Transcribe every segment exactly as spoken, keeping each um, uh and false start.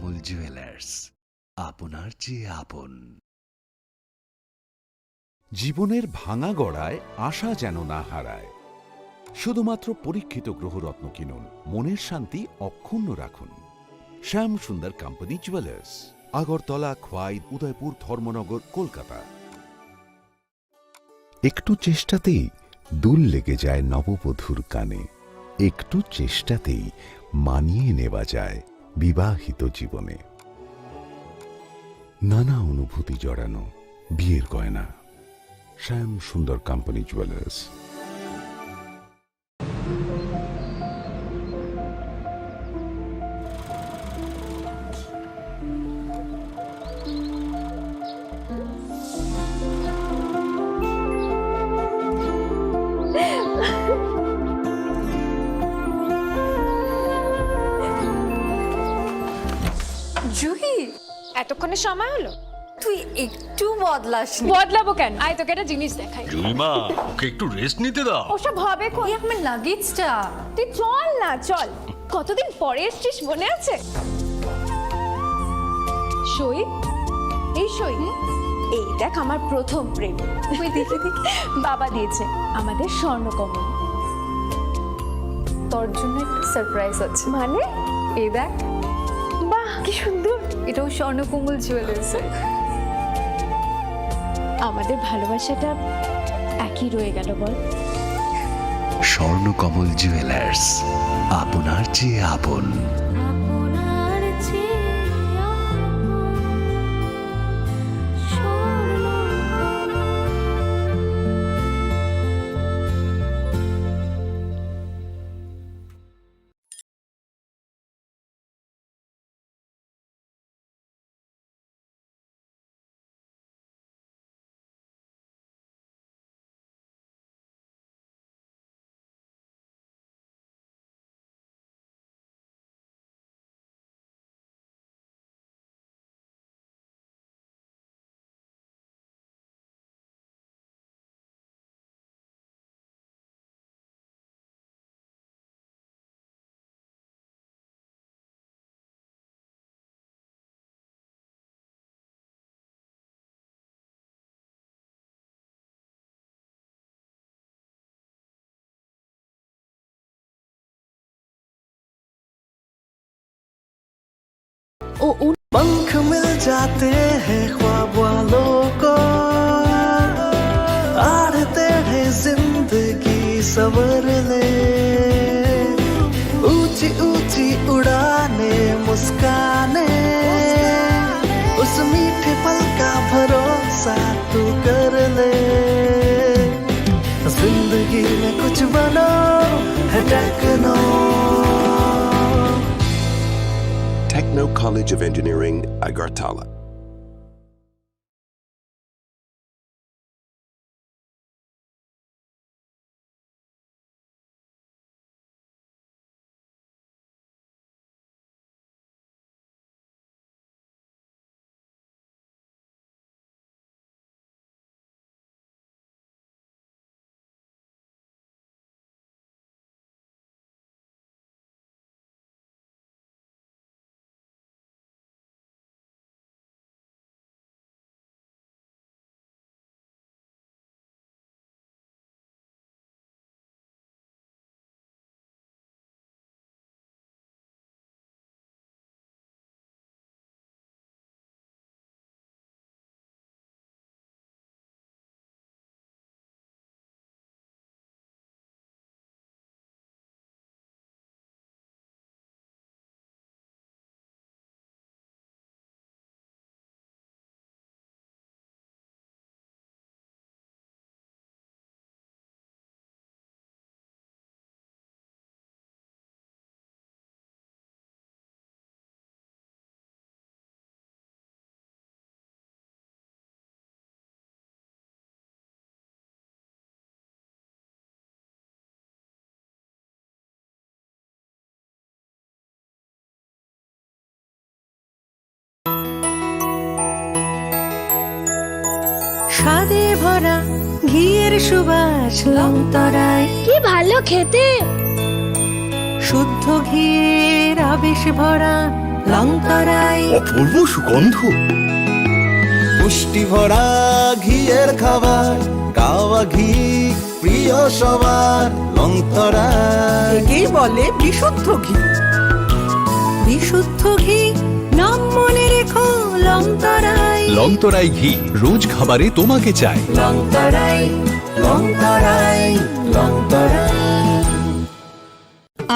মূল জুয়েলার্স, আপনার চেয়ে আপন। জীবনের ভাঙা গড়ায় আশা যেন না হারায়। শুধুমাত্র পরীক্ষিত গ্রহরত্ন কিনুন, মনের শান্তি অক্ষুণ্ণ রাখুন। শ্যাম সুন্দর কোম্পানি জুয়েলার্স, আগরতলা, খোয়াই, উদয়পুর, ধর্মনগর, কলকাতা। একটু চেষ্টাতেই দুল লেগে যায় নববধূর কানে, একটু চেষ্টাতেই মানিয়ে নেওয়া যায় বিবাহিত জীবনে। নানা অনুভূতি জড়ানো বিয়ের গয়না। শ্যাম সুন্দর কোম্পানি জুয়েলার্স। জুহি, এতক্ষণে সময় হলো? তুই একটু বদলাসনি। বদলাবো কেন? আয়, তোকে একটা জিনিস দেখাই। জুইমা, ওকে একটু রেস্ট নিতে দাও। ওসব হবে কই? এই আমার লাগেজটা। তুই চল না, চল। কতদিন পরে এসছিস, মনে আছে? সই, এই সই। এই দেখ, আমার প্রথম প্রেম। ওই দেখি, দেখি। বাবা দিয়েছে আমাদের স্বর্ণকমল। তোর জন্য একটা সারপ্রাইজ আছে। মানে? এই দেখ। বাহ, কি সুন্দর। এটাও স্বর্ণকমল জুয়েলার্সের। আমাদের ভালোবাসাটা একই রয়ে গেল, বল? স্বর্ণকমল জুয়েলার্স, আপনার চেয়ে আপন। ओ उन पंख मिल जाते हैं ख्वाब वालों को, आड़ टेढ़े जिंदगी सवर ले। ऊंची ऊंची उड़ाने, मुस्काने, उस मीठे पल का भरोसा तू कर ले। जिंदगी में कुछ बनो है techno. Techno College of Engineering, Agartala. স্বাদে ভরা ঘিয়ের সুবাস লংতরায়। কি ভালো খেতে! শুদ্ধ ঘিয়ের আবেশ ভরা লংতরাই। অপূর্ব সুগন্ধ। পুষ্টি ভরা ঘিয়ের খাবার, গাওয়া ঘি প্রিয় সবার, লংতরাই। একেই বলে বিশুদ্ধ ঘি। বিশুদ্ধ ঘি, নাম মনে রেখো, লংতরাই। লংতরাই ঘি রোজ খাবারে তোমাকে চাই। লংতরাই, লংতরাই, লংতরাই।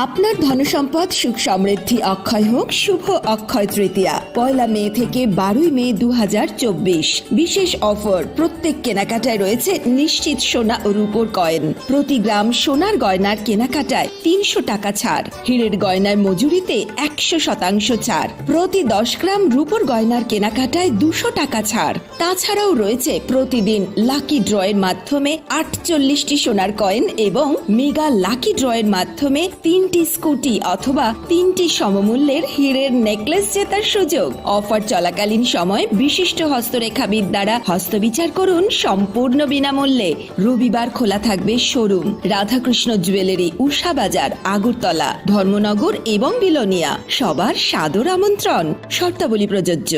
আপনার ধনসম্পদ সুখ সমৃদ্ধি অক্ষয় হোক শুভ অক্ষয় তৃতীয়া, পয়লা মে থেকে বারোই মে দু হাজার চব্বিশ। বিশেষ অফার, প্রত্যেক কেনাকাটায় রয়েছে নিশ্চিত সোনা ও রূপোর কয়েন। প্রতি গ্রাম সোনার গয়নার কেনাকাটায় তিনশো টাকা ছাড়, হীরের গয়নার মজুরিতে একশো শতাংশ ছাড়, প্রতি দশ গ্রাম রূপোর গয়নার কেনাকাটায় দুশো টাকা ছাড়। তাছাড়াও রয়েছে প্রতিদিন লাকি ড্রয়ের মাধ্যমে আটচল্লিশটি সোনার কয়েন এবং মেগা লাকি ড্রয়ের মাধ্যমে তিনটি স্কুটি অথবা তিনটি সমমূল্যের হীরের নেকলেস জেতার সুযোগ। অফার চলাকালীন সময় বিশিষ্ট হস্তরেখাবিদ দ্বারা হস্তবিচার করুন সম্পূর্ণ বিনামূল্যে। রবিবার খোলা থাকবে শোরুম। রাধাকৃষ্ণ জুয়েলারি, উষা বাজার, আগরতলা, ধর্মনগর এবং বিলোনিয়া। সবার সাদর আমন্ত্রণ। শর্তাবলী প্রযোজ্য।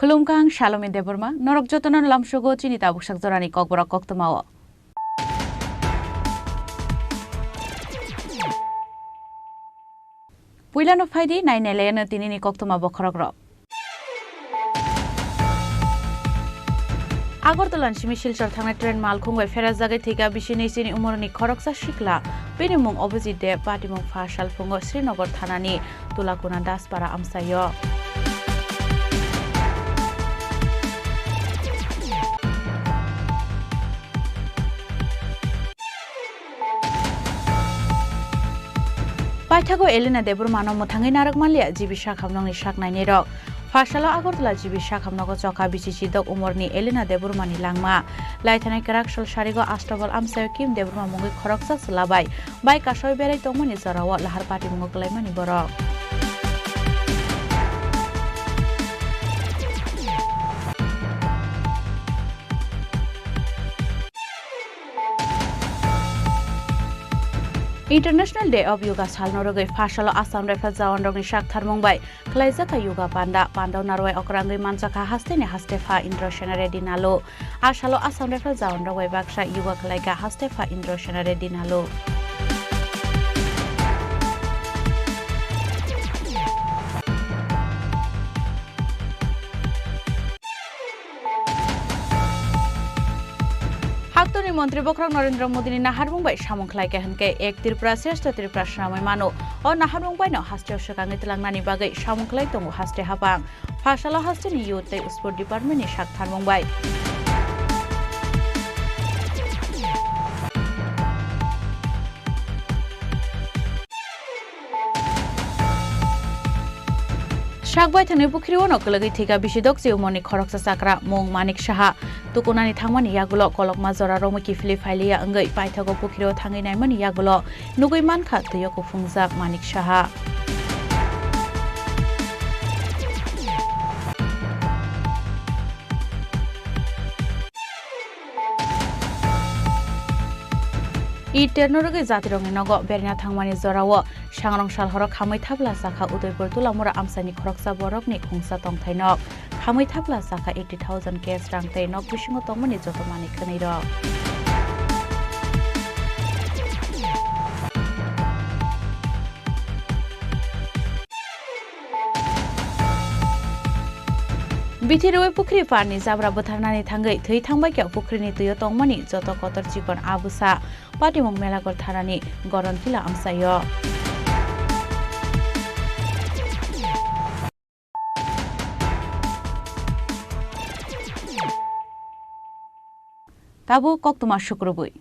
Khulumkha, ang Salome Debbarma, norok jotono lamsogo chini tabuksak jorani kokborok koktwmao. Puilano phaidi, nainailaino tinini koktwma bokhorokrok. Agartala ni simi Silchar thangnai train malkhung bai pherajagwi thwikha bisi nui chini umorni khoroksa sikla. Bini mung Abhijit Deb, patimung pha salphungo Srinagar thanani Tulakuna Daspara amchaio. Paithago Elena Debbarmano mwthangwi narwk manliya G B sak hamnokni sak nainairok. Pha salo Agartala G B sak hamnogo chokha bisi chidok umorni Elena Debbarmani langma. Laithanai kwrak sal sarigo Astabal amchaio Kim Debbarma mungwi khoroksa chwla bai bai kasaui berai tongmani jorao lahar patimungo kwlaimani borok. International Day of Yoga salno rwgwi pha salo Assam Rifle jawanrokni sak tharmung bai khwlaijakha yoga panda. Pandao narwai okrangwi manjakha hasteni haste pha Indra Sena Reddy Nalu. A salo Assam Rifle jawanrok bai baksa yoga khwlaikha haste pha Indra Sena Reddy Nalu. Haktorni montri bokhorok Narendra Modini naharmung bai samung khlaikha hwnkhe Ek Tripura Shreshtha Tripura swnamwi mano. O naharmung baino hasteo swkangwi twlangnani bagwi samung khlai tongo haste haphang. Pha salo hasteni Youth tei Sport Department ni sak tharmung bai. Sak baithangni pukhiriono kwlwgwi thwikha bisi dokchi umorni khoroksa chakra mung Manik Saha. Tukunani thangmani yagulo kolokma jora romwi kiphilwi phailiya wngwi paithago pukhirio thangwi naimani yagulo nugwi mankha twio kuphungjak Manik Saha. Eid terno rwgwi jatirokni nogo berna thangmani jorao sangrong sal horo khamwi thapla chakha Udaipur Tulamura amchaini khoroksa borokni khungsa tongthai nok. Khamwi thapla chakha eighty thousand cash rang tei nok bisingo tongmani joto manwi khwnwi rok. Bithi rwui pukhri parni jabra bwtharnani thangwi thwi thangbaikha pukhrini twio tongmani joto kotor chikon a bwsa. Patimung Melagor thanani Gorontila amchaio. Tabuk koktwma sukrubwi.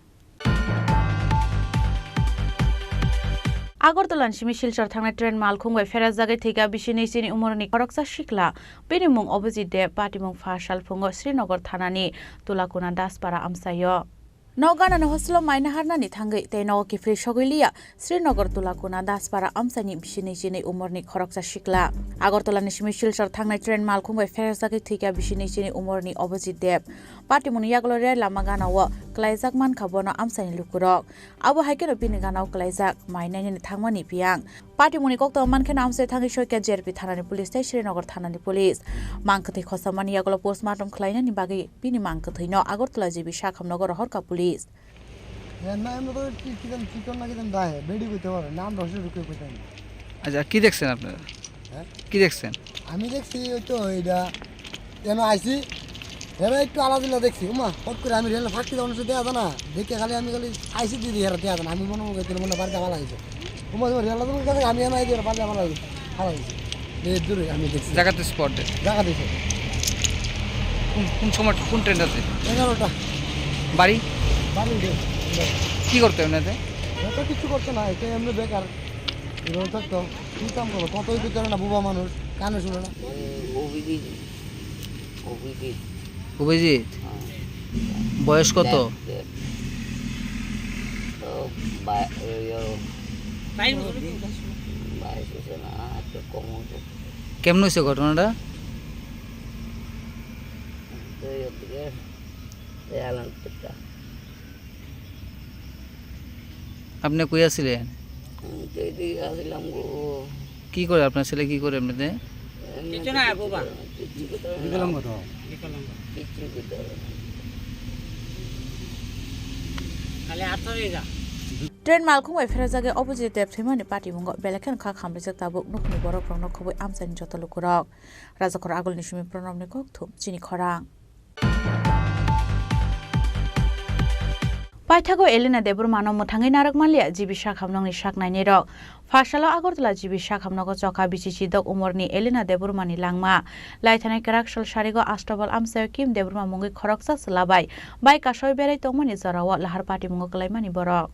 Agartala ni simi Silchar thangnai train malkhung bai pherajagwi thwikha bisi nui chini umorni khoroksa sikla. Bini mung Abhijit Deb, patimung pha salphungo Srinagar thanani Tulakuna Daspara amchaio. Nok ganani hostel-o mai naharnani thangwi tei nogo kiphilwi sogwi liya Srinagar Tulakuna Daspara amchaini bisi nui chini umorni khoroksa sikla. Agartala ni simi Silchar thangnai train malkhung bai pherajagwi thwikha bisi nui chini umorni Abhijit Deb. Patimungni yagulo rel lama gana-o klaijak mankha bono amchaini lukurok. Abo hai kheno bini gana-o klaijak mai nainani thangmani phiyang. Patimungni koktwma mankheno amchai thangwi soikha J R P thanani police tei Srinagar thanani police. Mang kwthwi khosamani yagulo postmortem khlainani bagwi bini mang kwthwino Agartala G B sakhamnogo rohorkha police. Ya, na, emno to ki-, kidan chikon na kidan dahe, bedi koite pare, nam roshe ruke koite. আচ্ছা, কি দেখছেন আপনারা? হ্যাঁ? কি দেখছেন? আমি দেখছি ওই তো এইটা কেন আইছি, এরা একটু আলাদা আলাদা দেখছি। উমা, হট করে আমি রেল ফাঁকি দেওয়ার সাথে দেওয়া না, দেখে খালি আমি খালি আইছি দিদি, এরা দেওয়া না। আমি মনে মনে করতে মনে বাড়িতে ভালো হয়েছে। উমা, তোমার রেল লাগানোর কাছে আমি এনে আইছি, এরা বাড়িতে ভালো হয়েছে, ভালো হয়েছে। এই দূরে আমি দেখছি। জায়গাতে স্পট ডেড। জায়গাতে স্পট। কোন, কোন সময়, কোন ট্রেন আছে? এগারোটা। বাড়ি? বাড়ি উঠে। কি করতে এমনিতে? এটা কিছু করতে না, এটা এমনি বেকার। এভাবে থাকতো। কি কাম করবো? কতই তো করে না, বুবা মানুষ, কানে শুনে না। ওই অভিজিৎ, অভিজিৎ। অভিজিৎ? হ্যাঁ। বয়স কত? দেখ, দেখ। তো বা-, ওই ও বাইশ বছর। বাইশ বছর না, একটু কম হতো। কেমন হয়েছে ঘটনাটা? তো এই ওদিকে, এই আলাম। আপনি কই আছিলেন? আমি তো এদিকে আসলাম গো। কি করে আপনার ছেলে, কি করে এমনিতে? এমনি কিছু না, কিছু বাবা। করে না, কিছু করে না। বিকলাঙ্গ তো। বিকলাঙ্গ। কিছু করে না। খালি আঠারো এগা। Train malkhung bai pherajagwi Abhijit Deb thwimani patimungo belai kheno kha khamrijak tabuk nukni borok rokno khobwi amchaini joto lukurok. Rajakhor Agulni simi Pranobni kokthum chini khorang. Paithago Elena Debbarmano mwthangwi narwk manliya G B sakhamnokni saknainairok. Phasalo Agartala G B sakhamnogo chokha bisi chidok umorni Elena Debbarmani langma. Laithanai kwrak sal sarigo Astabal amchaio Kim Debbarma mungwi khoroksa chwla bai bike kasawi berai tongmani jorao lahar patimungo kwlaimani borok.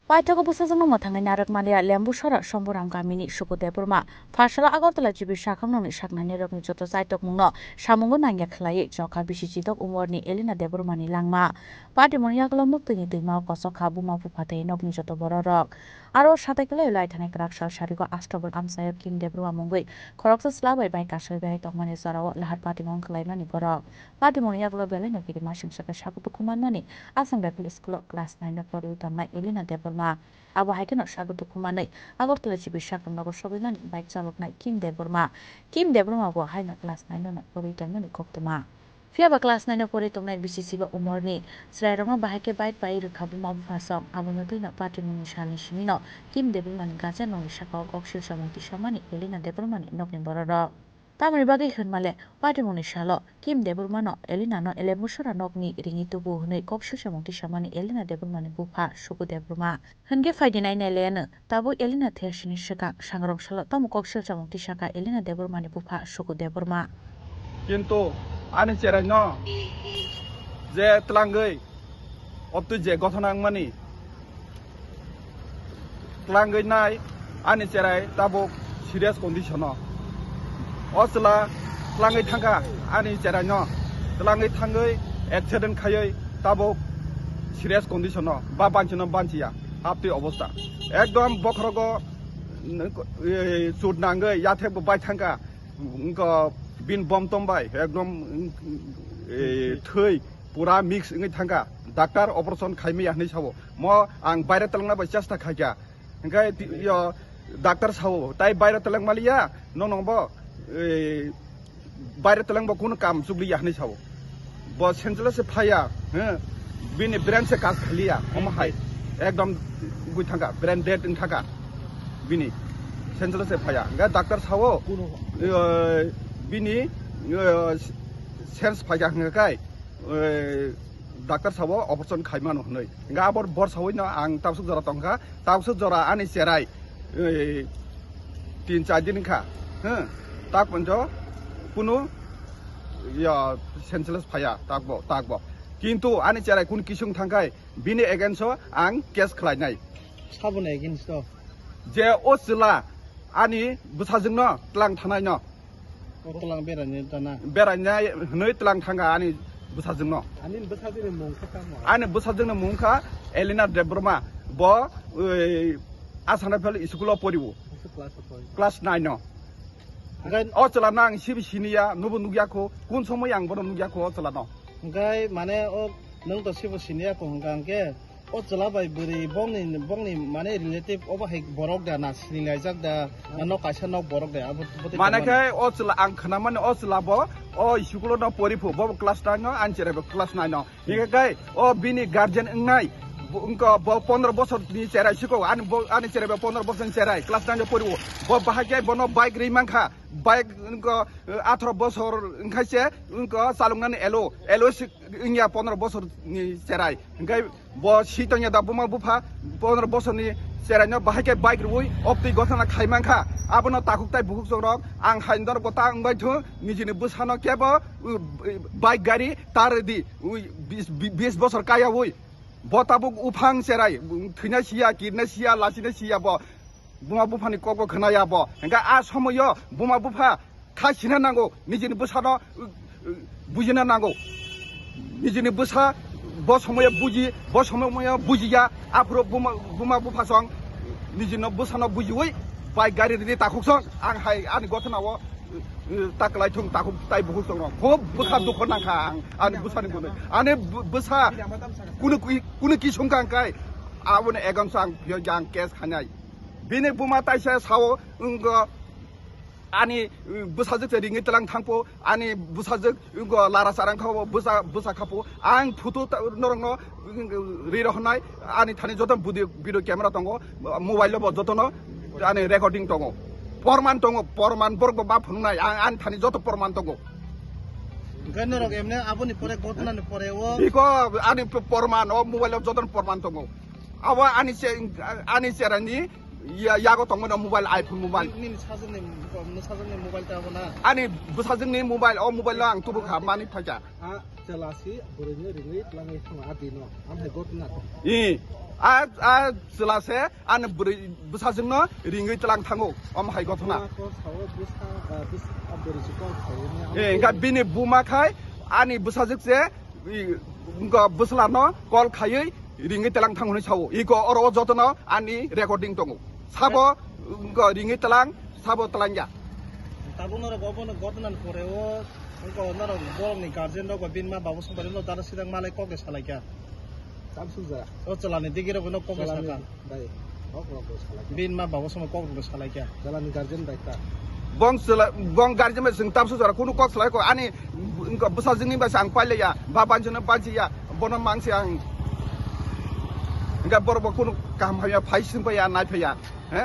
Paithago bwsajwkno mwthangwi narwk manliya Lembusora Somboram kamini Suku Debbarma. Phasalo Agartala G B sakhamnokni saknainairokni joto chaitokmungno samungo nangya khwlaiwi chokha bisi chidok umorni Elena Debbarmani langma. Patimungni yagulo muktwini twima o kochok kha buma bupha tei nokni joto bororok. Aro satai kwlaiwi lai thanai kwrak sal sarigo Astabal amchaio Kim Debbarma mungwi khoroksa chwla bai bike kasawi berai tongmani jorao lahar patimung khwlaimani borok. Patimungni yagulo belaino kirimasingsa khe sago dukhu manmani Assam Rifle School o class nine o porwi tongnai Elena Debbarma. Abo hai kheno sago dukhu manwi Agartala G B sakhamnogo sogwimani bike chaloknai Kim Debbarma. Kim Debbarma bo haino class nine o porwi tongmani koktwma. Phiyaba class nine o porwi tongnai bisi chiba umorni chwrairokno bahai khe bike bai rwkha buma buphasong. Abono twino patimungni salni simino Kim Debbarmani gacha nokni sakao kok silsamung tisamani Elena Debbarmani nokni bororok. Tamoni bagwi hwnmale, patimungni salo Kim Debbarmano Elenano Lembusora nokni ringwi tubu hwnwi kok silsamung tisamani Elena Debbarmani bupha Suku Debbarma. Hwnkhe phaidi nainai laiano tabuk Elena thersini swkang sangrong salo tamo kok silsamung tisakha Elena Debbarmani bupha Suku Debbarma. Kintu ani cheraino je tlangwi obtwi je gothona wngmani tlangwi nai ani cherai tabuk serious condition o. O chwla tlangwi thangkha ani cherai no, tlangwi thangwi accident khaiwi tabuk serious condition o ba banchino banchiya aptwi obostha. Ekdom bokhorogo, eh, chut nangwi yathekbo bai thangkha, wngkha bin bom tom bai ekdom, eh, thwi pura mix wngwi thangkha. Doctor operation khaimaya hinwi sao. Mo ang baire twlangna bai chesta khaikha. Hingke ti-, yo, doctor sao, tai baire teleng maliya, nono bo, eh, baire teleng bo kunu kam chukliya hinui sao. Bo senseless se phaya, he, bini brain se kaj khaliya, omo hai, ekdom gui thangka, brain dead wng thangka, bini senseless se phaya. Hingke doctor sao, eh, bini, eh, sense phaya hingke kai, eh, doctor sao operation khaimano hinui. Hingke abor bor saui no ang tabsuk jora tongkha, tabsuk jora ani cherai, eh, tin char din kha, he, tak ponjo kunu, ya, senseless phaya, tak bo, tak bo. Kintu ani cherai kun kisung thangkhai bini against o ang case khlainai. Saboni against o? Je o chwla ani bwsajwkno tlang thanaino. O tlang beraini dana? Berainai hwnwi tlang thangkha ani bwsajwkno. Ani bwsajwkni mung khe tamo? Ani bwsajwkni mung kha Elena Debbarma. Bo, oi, Asana Fel school o poriwo. Class o pori? Class nine o. Hwnkhe o chwla no ang sibi siniya, nubo nukya kho, kun somoi ang bono nukya kho o chwla no. Hwnkhe mane o nwng to sibo siniya kho hwnkha hwnkhe o chwla bai bwrwi bongni, bongni mane relative obo hai borok da na sinilaijak da, na nok kaisa nok borok da abo, bo tei Mane tongmani? Khe o chwla ang khwnamani o chwla bo o school o no pori phu, bo class nine o, ani cherai bo class nine o. Hingke kai o bini guardian wngnai, bo, wngkha bo pondro bosor ni cherai siko, ani bo, ani cherai bo pondro bosor ni cherai, class nine o poriwo. Bo bahai khe bono bike ri mankha, bike wngkha, eh, atharo bosor wngkha se, wngkha chaloknani elo, elo si wngya pondro bosor ni cherai. Hingke bo si tongya da buma bupha pondro bosor ni cherai no bahai khe bike rwi optwi gotana khai mankha. Abono takhuk tai bukhuk chongrok ang hai norok bo ta wngbai thung nijini bwsano kebo, uh, bike gari ta rwdi. Ui, bis, bi-, bis bosor kaya ui. Bo tabuk uphang cherai, thwina siya, kirna siya, lachina siya bo. Buma buphani kokbo khwnaya bo. Hingkhe a somoyo buma bupha kha sina nango, nijini bwsano, uh, uh, bujina nango. Nijini bwsa bo somoyo buji, bo somoyo bujiya, aphuru buma, buma bupha song nijini bwsano bujiwi bai gari ridi takhuk song. Ang hai ani gothanao taklai thung takhuk tai bukhuk song rok. Khub bwkha dukho nangkha ang ani bwsani bunui. Ani bw-, bwsa kunu ki-, kunu kisung kang kai aboni egamsa ang phiyok jang case khanai. Bini buma taisa sao wngkha ani bwsajwk se ringwi tlang thangpo, ani bwsajwk wngkha lara charang kha bwsa, bwsa khapo. Ang photo ta-, norokno ri rohornai, ani thani joto video, video camera tongo, mobile o bo jotono ani recording tongo, porman tongo, porman borok bo ma phunuknai, ang ani thani joto porman tongo. Hwnkhe norok emne aboni pore gotnani pore o. Biko ani p-, porman, o mobile o jotono porman tongo. Abo ani che-, ani cherani ya-, yago tongmani o mobile, iPhone mobile. Nini sajwkni, sajwkni mobile ta abo na? Ani bwsajwkni mobile, o mobile no ang tubukha mani phaikha. A chwla si bwrwino ringwi tlangwi thangma a dino. Amhai gotna to. I, a, a chwla se ani bwrwi bwsajwkno ringwi tlang thango. Omo hai gotna. Bwsa ko sao bwsa, ah, bwsa, ah, bwrwi si kok khaiwi ni. Eh, hingkha bini buma khai ani bwsajwk se, i, wngkha bwsla no call khaiwi ringwi tlang thango hinwi sao. Iko oro o jotono ani recording tongo. Sabo wngkha ringwi tlang, sabo tlangya. Tabuk norok obono gotna ni pore o wngkha norok borokni guardian rok ba bini ma babu song bai no dara sidang malai kok de salaikha. Tamsukjak. O chwlani digi rok no kok de Chwlani sakha. Bai, kok rok bo salaikha. Bini ma babu song kok rok de salaikha. Chwlani guardian bai ta. Bong chwla, bong guardian bai chwng tamsukjak kunu kok salai kok ani wngkha bwsajwkni bai se ang pailaiya, ba banchino banchiya, bono mangsi ang. Hingkha borok bo kunu kaham hamya phai sing phaiya, nai phaiya, he?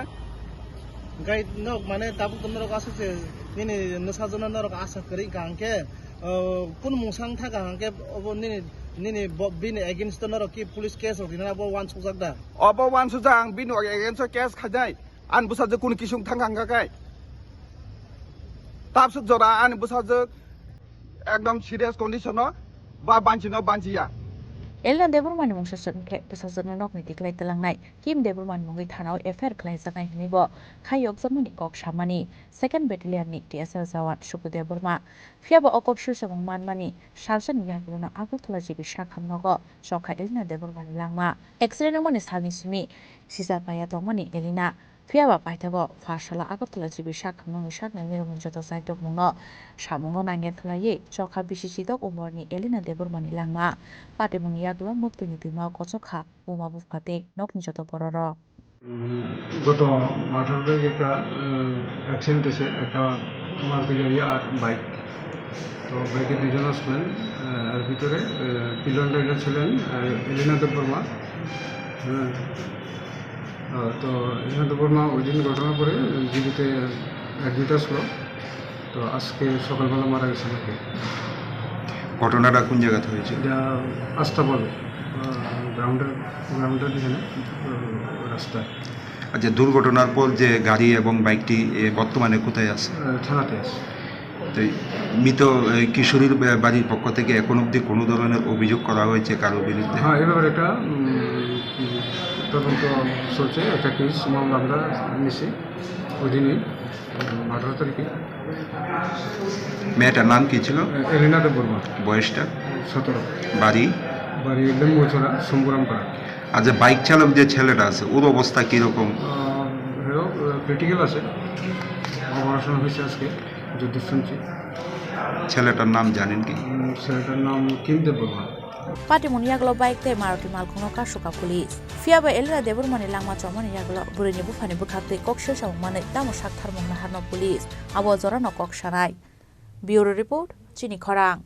Hingkha norok mane tabuk norok aswk se nini nwsajwkno norok asa kwrwi hingkha hingkhe, o, kunu mungsa wng thangkha hingkhe obo nini, nini bo, bini against o norok ki police case rok rinani abo uansukjak da? Obo uansukjak, ang bini against o case khainai, ani bwsajwk kunu kisung thangkha hingkha khe. Tamsuk jora ani bwsajwk ekdom serious condition o ba banchino banchiya. Elena Debbarmani mungsa swrwngkhe bwsajwkno nokni tiklai twlangnai Kim Debbarmani mungwi thanao F I R khlaijaknai hwnwi bo khai yokjakmani kok samani second battalion ni T S R jawan Suku Debbarma. Phiyaba o kok swisamung manmani salsani yagulono Agartala G B sakhamnogo chokha Elena Debbarmani langma. Accident wngmani salni simi sijak paiya tongmani Elena. Phiyaba paithago Pharsala Agartala G B sakhamnokni saknai nirokni joto chaitokmungno samungno nangya khlaiwi chokha bisi chitok umorni Elena Debbarmani langma. Patimungni yagulo muktwini twimao kochok kha buma bupha tei nokni joto bororok. উম, গত আঠারো তারিখ একটা, আহ, অ্যাক্সিডেন্ট হয়েছে, একটা মারুতি গাড়ি আর বাইক। তো বাইকে দুজন আসলেন, আহ, এর ভিতরে, আহ, পিলন রাইডার ছিলেন, আহ, এলিনা দেববর্মা। হ্যাঁ। আহ, তো এলিনা দেববর্মা ওই দিন ঘটনার পরে জিবিতে অ্যাডমিট আসলো। তো আজকে সকালবেলা মারা গেছেন আর কি। ঘটনাটা কোন জায়গাতে হয়েছে? এটা আস্তাবল, আহ, গ্রাউন্ডের, গ্রাউন্ডের এখানে, আহ, রাস্তায়। আচ্ছা, দুর্ঘটনার পর যে গাড়ি এবং বাইকটি, এ, বর্তমানে কোথায় আছে? আহ, থানাতে আছে। তো মৃত, এ, কিশোরীর বা-, বাড়ির পক্ষ থেকে এখন অবধি কোনো ধরনের অভিযোগ করা হয়েছে কারো বিরুদ্ধে? হ্যাঁ, এ ব্যাপারে একটা, উম, তদন্ত চলছে। একটা কেস মামলা আমরা নিছি ওই দিনই, উম, আঠারো তারিখে। মেয়েটার নাম কি ছিল? এ-, এলিনা দেববর্মা। বয়সটা? সতেরো। বাড়ি? বাড়ি লিম্বুছড়া, শম্ভুরামপাড়া। আচ্ছা, বাইক চালক যে ছেলেটা আছে, ওর অবস্থা কিরকম? আহ, হ্যাঁ, আহ, ক্রিটিক্যাল আছে। অপারেশন হয়েছে আজকে, যতদূর শুনছি। ছেলেটার নাম জানেন কি? উম, ছেলেটার নাম কিম Debbarma. Patimoni yagulo bike tei Maruti malkhungno kasukha police. Phiya ba Elena Debbarmani langma chongmani yagulo bwrwini buphani bwkhaktwi kok soi samung manwi tamo saktharmung naharno police abo jorano kok sanai. Bureau report, Chini Khorang.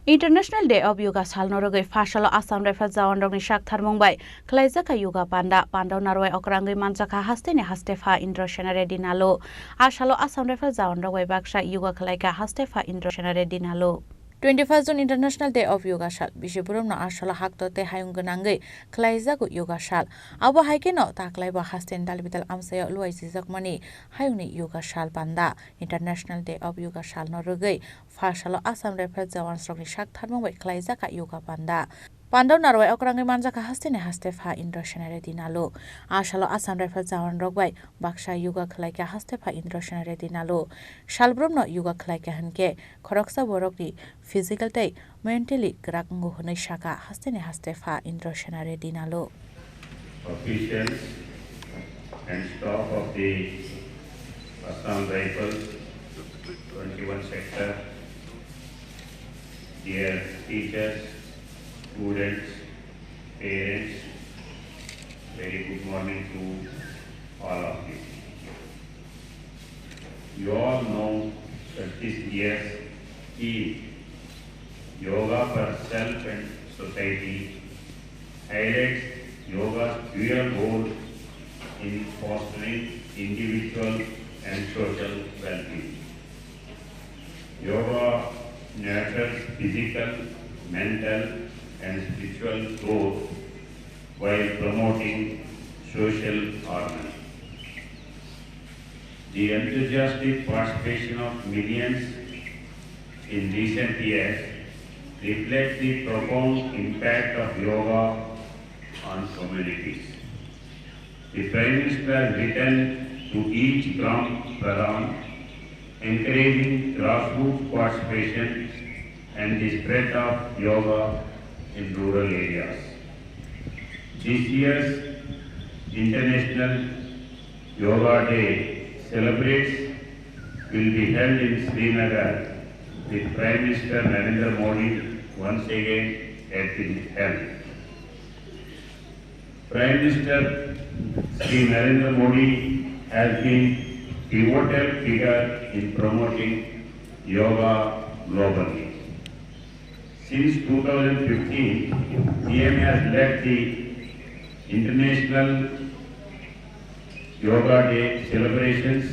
International Day of Yoga salno rwgwi pha salo Assam Rifle jawanrokni saktharmung bai khwlaijakha yoga panda. Pandao narwai okrangwi manjakha hasteni haste pha Indra Sena Reddy Nalu. A salo Assam Rifle jawanrok bai baksa yoga khwlaikha haste pha Indra Sena Reddy Nalu. Twenty-first June International Day of Yoga sal. Bisi borokno a salo hakto tei hayung gwnangwi khwlaijago yoga sal. Abo hai kheno taklaibo hasteni dalbital amchaio luaichijakmani hayungni yoga sal panda. International Day of Yoga salno rwgwi pha salo Assam Rifle jawansrokni saktharmung bai khwlaijakha yoga panda. Pandao narwai okrangwi manjakha hasteni haste pha Indra Sena Reddy Nalu. A salo Assam Rifle jawanrok bai baksa yoga khwlaikha haste pha Indra Sena Reddy Nalu. Salbrumno yoga khwlaikha hinkhe khoroksa borokni physical tei mentally kwrak wngo hwnwi sakha hasteni haste pha Indra Sena Reddy Nalu. Officials and staff of the Assam Rifles twenty-one sector, dear teachers, students, parents, very good morning to all of you. You all know that this year's theme, Yoga for Self and Society, highlights yoga's dual role in fostering individual and social well-being. Yoga nurtures physical, mental, and spiritual growth while promoting social harmony. The enthusiastic participation of millions in recent years reflects the profound impact of yoga on communities. The Prime Minister has written to each Gram Pradhan, encouraging grassroots participation and the spread of yoga in rural areas. This year's International Yoga Day celebrates will be held in Srinagar, with Prime Minister Narendra Modi once again at the helm. Prime Minister Shri Narendra Modi has been pivotal figure in promoting yoga globally. Since two thousand fifteen, P M has led the International Yoga Day celebrations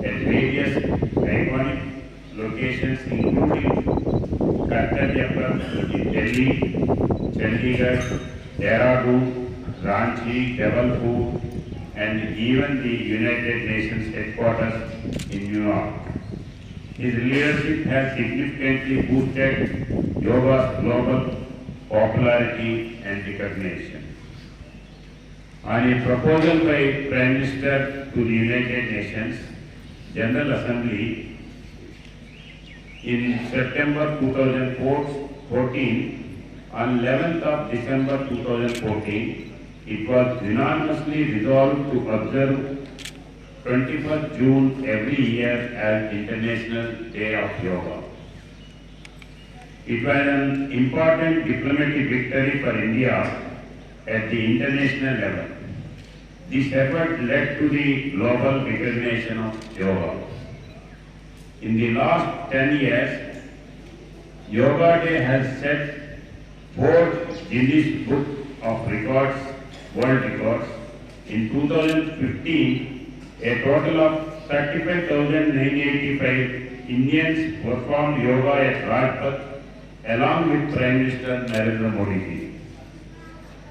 at various iconic locations including Kartavya Path in Delhi, Chandigarh, Dehradun, Ranchi, Jabalpur, and even the United Nations headquarters in New York. His leadership has significantly boosted yoga's global popularity and recognition. On a proposal by Prime Minister to the United Nations General Assembly in September two thousand fourteen, on eleventh of December two thousand fourteen, it was unanimously resolved to observe twenty-first June every year as International Day of Yoga. It was an important diplomatic victory for India at the international level. This effort led to the global recognition of yoga. In the last ten years, Yoga Day has set four Guinness Book of Records, world records. In two thousand fifteen, a total of thirty-five thousand nine eighty-five Indians performed yoga at Rajpath along with Prime Minister Narendra Modi ji.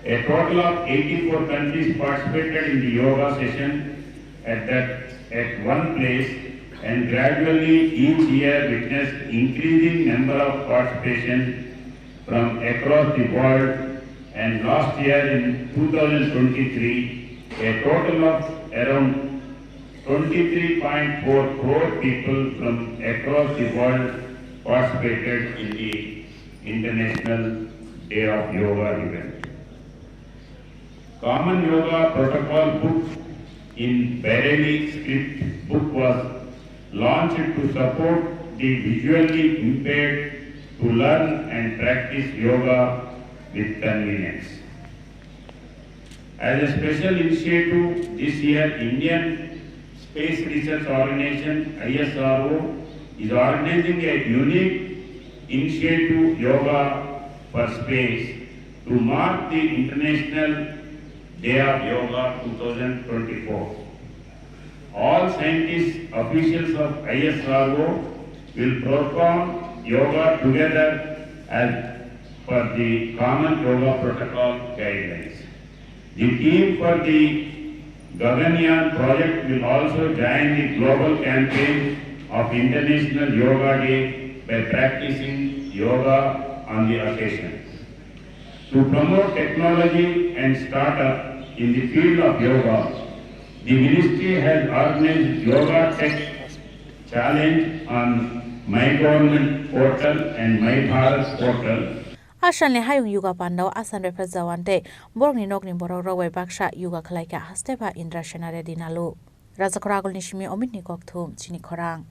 A total of eighty-four countries participated in the yoga session at that, at one place, and gradually each year witnessed increasing number of participation from across the world, and last year in two thousand twenty-three, a total of around twenty-three point four crore people from across the world participated in the International Day of Yoga event. Common Yoga Protocol book in Bareilly script book was launched to support the visually impaired to learn and practice yoga with convenience. As a special initiative, this year Indian Space Research Organization, I S R O, is organizing a unique initiative, Yoga for Space, to mark the International Day of Yoga two thousand twenty-four. All scientists, officials of I S R O will perform yoga together as per the common yoga protocol guidelines. The team for the Gaganyaan project will also join the global campaign of International Yoga Day by practicing yoga on the occasion. To promote technology and startup in the field of yoga, the ministry has organized Yoga Tech Challenge on My Government portal and My Bharat portal. Asalni hayung yoga pandao Assam Rifles Jawan tei borokni nokni borok rok bai baksa yoga khlai kha, haste ba Indra Sena Reddy Nalu. Rajakhor Agulni simi Omitni kokthum chini khorang.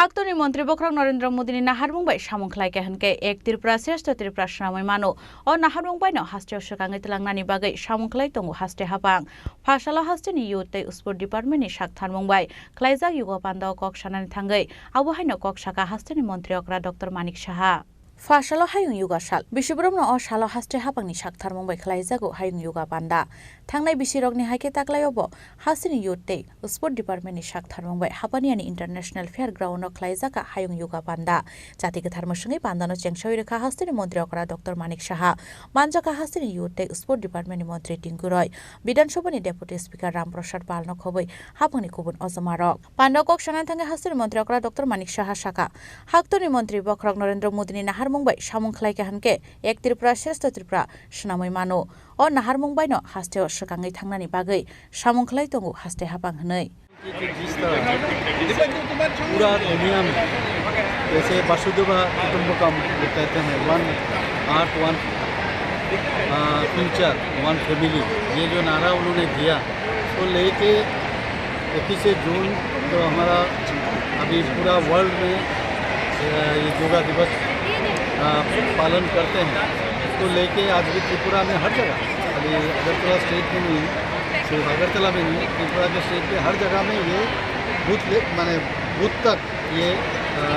Haktorni montri bokhorok Narendra Modini naharmung bai samung khlai kha hwnkhe Ek Tripura Shreshtha Tripura swnamwi mano. O naharmung baino hasteo swkangwi twlangnani bagwi samung khlai tongo haste hapang. Phasalo hasteni youth tei sport departmentni saktharmung bai khlaijak yoga pandao kok sanani thangwi abo haino kok saka hasteni montri okra Doctor Manik Saha. Phasalo hayung yoga sal. Bisibrumno o salo haste hapangni saktharmung bai khlaijago hayung yoga panda. Thangnai bisirokni hai khe taklaio bo hasteni youth tei sport departmentni saktharmung bai Hapaniani International Fair Ground-o khlaijak kha hayung yoga panda. Chati kwthar mwswngwi pandano chengsawi rwkha hasteni montri okra Doctor Manik Saha. Manjakha hasteni youth tei sport departmentni montri Tinku Roy, Bidhan Sabhani Deputy Speaker Ram Prasad Palno khobwi hapangni kubun ojomarok. Panda kok sanani thangwi hasteni montri okra Doctor Manik Saha sakha, haktorni montri bokhorok Narendra Modini naharmung bai samung khlai kha hwnkhe Ek Tripura Shreshtha Tripura swnamwi mano. O naharmung baino hasteo swkangwi thangnani bagwi samung khlai tongo haste hapang hwnwi. कि जिस तरह पूरा दुनिया में जैसे वसुधैव कुटुंबकम कहते हैं, one earth, one future, one family, ये जो नारा उन्होंने दिया, तो लेके इक्कीस जून तो हमारा अभी पूरा वर्ल्ड में, अ, ये योगा दिवस, अ, पालन करते हैं। इसको लेके आज भी त्रिपुरा में हर जगह, खाली अगरतला स्टेट में नहीं, सिर्फ अगरतला में नहीं, त्रिपुरा के स्टेट के हर जगह में ये बूथ ले, माने बूथ तक ये, अ,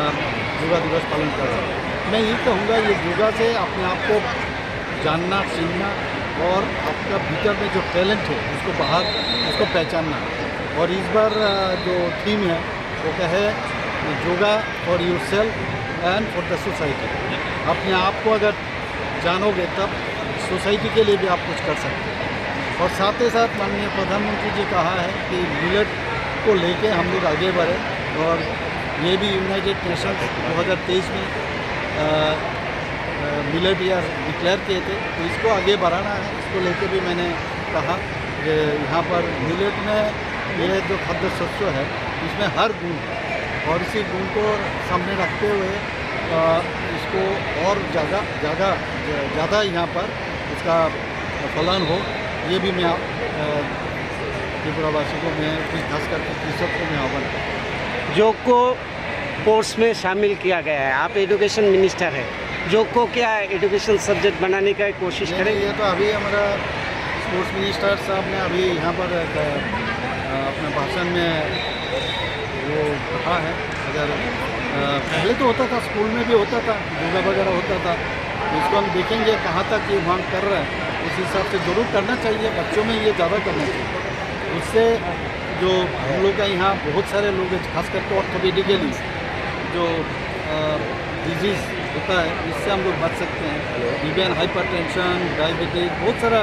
योगा दिवस पालन कर रहे हैं। मैं यही कहूँगा, ये योगा से अपने आप को जानना, चिनना और आपका भीतर में जो टैलेंट है, उसको बाहर, उसको पहचानना। और इस बार, अ, जो थीम है, वो क्या है, yoga for yourself and for the society। अपने आप को अगर जानोगे, तब सोसाइटी के लिए भी आप कुछ कर सकते हैं। और साथ ही साथ माननीय प्रधानमंत्री जी कहा है कि मिलेट को लेके हम लोग आगे बढ़े, और ये भी यूनाइटेड नेशंस दो हज़ार तेईस में, अ, अ, मिलेट ईयर डिक्लेयर किए थे, तो इसको आगे बढ़ाना है। इसको लेके भी मैंने कहा कि यहाँ पर मिलेट में ये जो खाद्य शस्य है, इसमें हर गुण है, और इसी गुण को सामने रखते हुए, अ, इसको और ज़्यादा, ज़्यादा, ज़्यादा यहाँ पर इसका फलन हो, ये भी मैं, अ, त्रिपुरावासी को मैं, खास करके कृषक को मैं आह्वान करता हूँ। योग को कोर्स में शामिल किया गया है, आप एजुकेशन मिनिस्टर हैं, योग को क्या एजुकेशन सब्जेक्ट बनाने का कोशिश नहीं, करेंगे? ये तो अभी हमारा स्पोर्ट्स मिनिस्टर साहब ने अभी यहाँ पर एक, अ, अपना भाषण में वो कहा है। अगर, अ, पहले तो होता था, स्कूल में भी होता था, योगा वगैरह होता था, इसको हम देखेंगे कहाँ तक ये वहाँ कर रहा है, उस हिसाब से ज़रूर करना चाहिए, बच्चों में ये ज़्यादा करना चाहिए। उससे जो हम लोग का यहाँ बहुत सारे लोग हैं, खास करके ऑर्थोपेडिकली जो, अ, डिजीज होता है, इससे हम लोग बच सकते हैं। इवन हाइपरटेंशन, डायबिटीज, बहुत सारा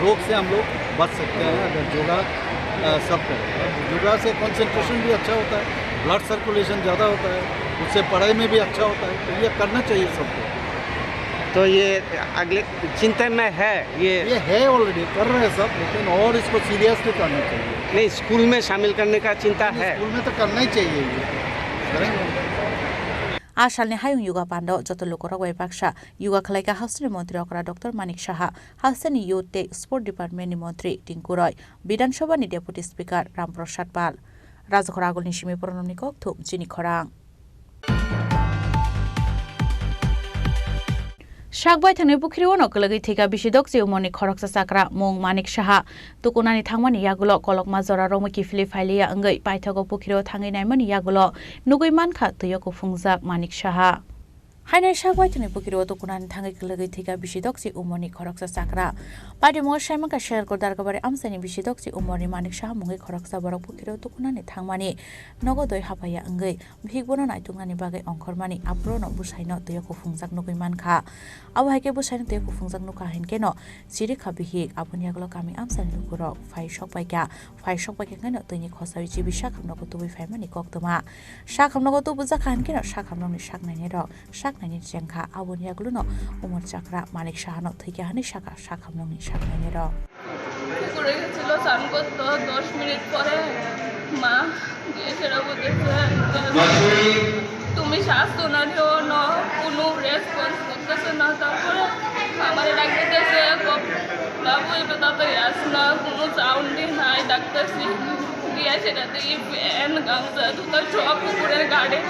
रोग से हम लोग बच सकते हैं अगर योगा, अ, सब करें। और योगा से कंसंट्रेशन भी अच्छा होता है, ब्लड सर्कुलेशन ज़्यादा होता है, उससे पढ़ाई में भी अच्छा होता है, तो ये करना चाहिए सबको। तो ये अगले चिंतन में है ये? ये है, ऑलरेडी कर रहे हैं सब, लेकिन और इसको सीरियसली करना चाहिए। नहीं, स्कूल में शामिल करने का चिंता नहीं, है? स्कूल में तो करना ही चाहिए ये, करेंगे। A salni hayung yoga pando joto lukurok bai baksa yoga khlaikha hasteni montri okra Doctor Manik Saha, hasteni Youth tei Sport Department ni montri Tinku Roy, Bidhan Sabha ni Deputy Speaker Ram Prasad Pal. Rajakhor agulni simi Pranamni kokthum chini khorang. Sakbai thangni pukhiri ono kwlwgwi thwikha bisi dokchi umorni khoroksa chakra mung Manik Saha. Tukunani thangmani yagulo kolokma jora romwi kiphilwi phailiya wngwi paithago pukhiro thangwi naimani yagulo nugwi mankha twiyo kuphungjak Manik Saha. Haino sakbai thangni pukhiro tukunani thangwi kwlwgwi thwikha bisi dokchi umorni khoroksa chakra. Patimungo saimankha Sherkor Dargabari amchaini bisi dokchi umorni Manik Saha mungwi khoroksa borok pukhiro tukunani thangmani nogo doi hapaiya wngwi bihik bono naituknani bagwi ongkhormani aphuru no bwsaino twiyo kuphungjak nugwi mankha. Abo hai khe bwsaino twiyo kuphungjak nukha hinkhe no chirikha bihik, aboni yagulo kami amchaini lukurok phai sokpaikha, phai sokpaikha khe no twini khosaui chibi sakham nogo tubui phaimani koktwma. Sakham nogo tubujakha hinkhe no sakham nokni sak nainai rok sak nainai chengkha, aboni yagulo no umor chakra Manik Saha no thwikha hinwi sakha sakham nokni sak nainai rok. পুকুরে গেছিল স্নান করতো, দশ মিনিট পরে মা গিয়ে সেটা বলতেছে, "তুমি শ্বাস তো না নিও না, কোনো রেসপন্স করতেছে না।" তারপরে আমারে ডাক দিতেছে, "বাবু, এবার তাড়াতাড়ি আস না, কোনো সাউন্ডই নাই।" ডাকতেছি, গিয়ে সেটাতে ফ্যান, গামছা, জুতা সব পুকুরের ঘাটে।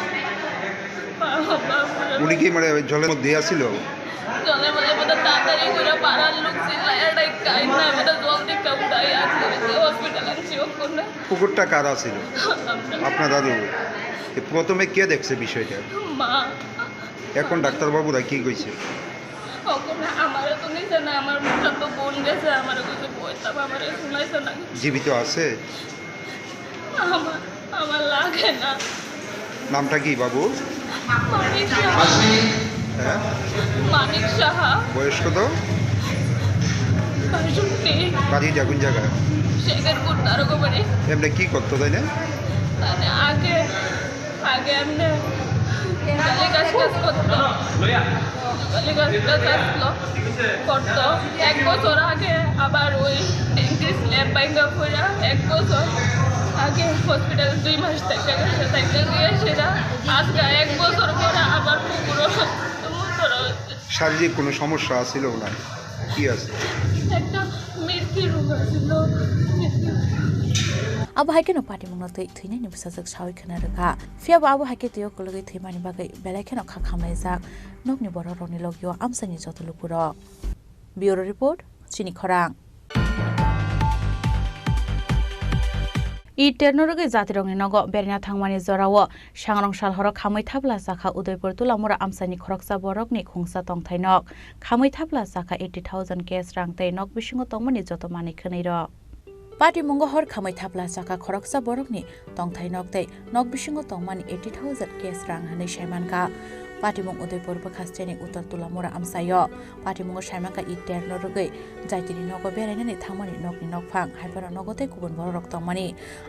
বাবা, বাবা। উনি কি মানে ওই জলের মধ্যে আছিল? জলের মধ্যে বোধহয় তাড়াতাড়ি করে পাড়ার লোক চিল্লায়, "এটাই কাহিনী না, বোধহয় জল থেকে উঠাই আর হসপিটাল আনছি ওখানে।" পুকুরটা কারা ছিল? আপনার দাদু। এ, প্রথমে কে দেখছে বিষয়টা? মা। এখন ডাক্তারবাবুরা কি কইছে? ওখানে আমারও তো নিছে না, আমার তো বোন গেছে, আমারও কিছু বলতাম, আমারও শুনাইছে না। জীবিত আছে? আমার, আমার লাগে না। নামটা কি বাবু? মানিক সাহা। হ্যাঁ? মানিক সাহা। বয়স কত? বাষট্টি। বাড়িটা কোন জায়গায়? শেখেরপুর, তারকবাড়ি। এমনি কি করতো তাই না? মানে আগে আগে এমনি গালি গালাজ করতো, গালি গালাজ করতো। এক বছর আগে আবার ওই ডেন্টিস্ট ল্যাব ভাঙা পড়া, এক বছর আগে হসপিটাল দুই মাস থাকা গেছে, থাকা গিয়ে সেটা আজকে এক বছর পরে আবার পুকুরও ধরা হচ্ছে। শারীরিক কোনো সমস্যা আছিল ওনার? কি আছে? একটা মির্কি রোগ আছিল। Abo hai kheno patimungno twi thwinaini bwsajwk saui khna rwkha. Phiya bo abo hai khe twiyo kwlwgwi thwimani bagwi belai kheno kha khamlaijak nokni borok rokni logio amchaini joto lukurok. Bureau Report, Chini Khorang. Eid terno rwgwi jatirokni nogo beraina thangmani jorao sangrong sal horo khamwi thapla chakha Udaipur Tulamura amchaini khoroksa borokni khungsa tongthai nok. Khamwi thapla chakha eighty thousand cash rang tei nok bisingo tongmani joto manwi khwnwi rok. Patimungo hor khamwi thapla chakha khoroksa borokni tongthai nok tei nok bisingo tongmani eighty thousand cash rang hwnwi sai mankha. Patimung Udaipur bwkha steni Uttor Tulamura amchaio. Patimungo sai mankha Eid terno rwgwi jaitini nogo berainani thangmani nokni nokphang, hai phano nogo tei kubun bororok tongmani.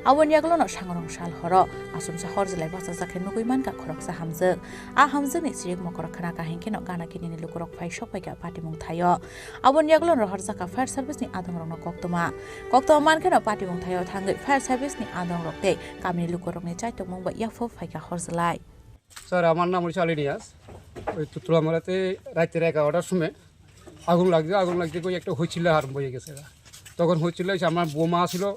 Aboni yagulono sangrong sal horo asomsa hor jwlai bachajak khe nugwi mankha khoroksa hamjwk. A hamjwkni chirik mokoro khna kaham kheno gana kinini lukurok phai sokpaikha patimung thaio. Aboni yagulono rohorjakha fire service ni adongrokno koktwma. Koktwma mankheno patimung thaio thangwi fire service ni adongrok tei kamini lukurokni chaitokmung bai yaphok phaikha hor jwlai. Sir, আমার নাম হচ্ছে আলী নিয়াজ। ওই তুতুলামুড়াতে রাতের এগারোটার সময় আগুন লাগছে, আগুন লাগছে কই একটা হইচিল্লা আরম্ভ হয়ে গেছে। তখন হইচিল্লা হয়েছে, আমার বৌমা ছিল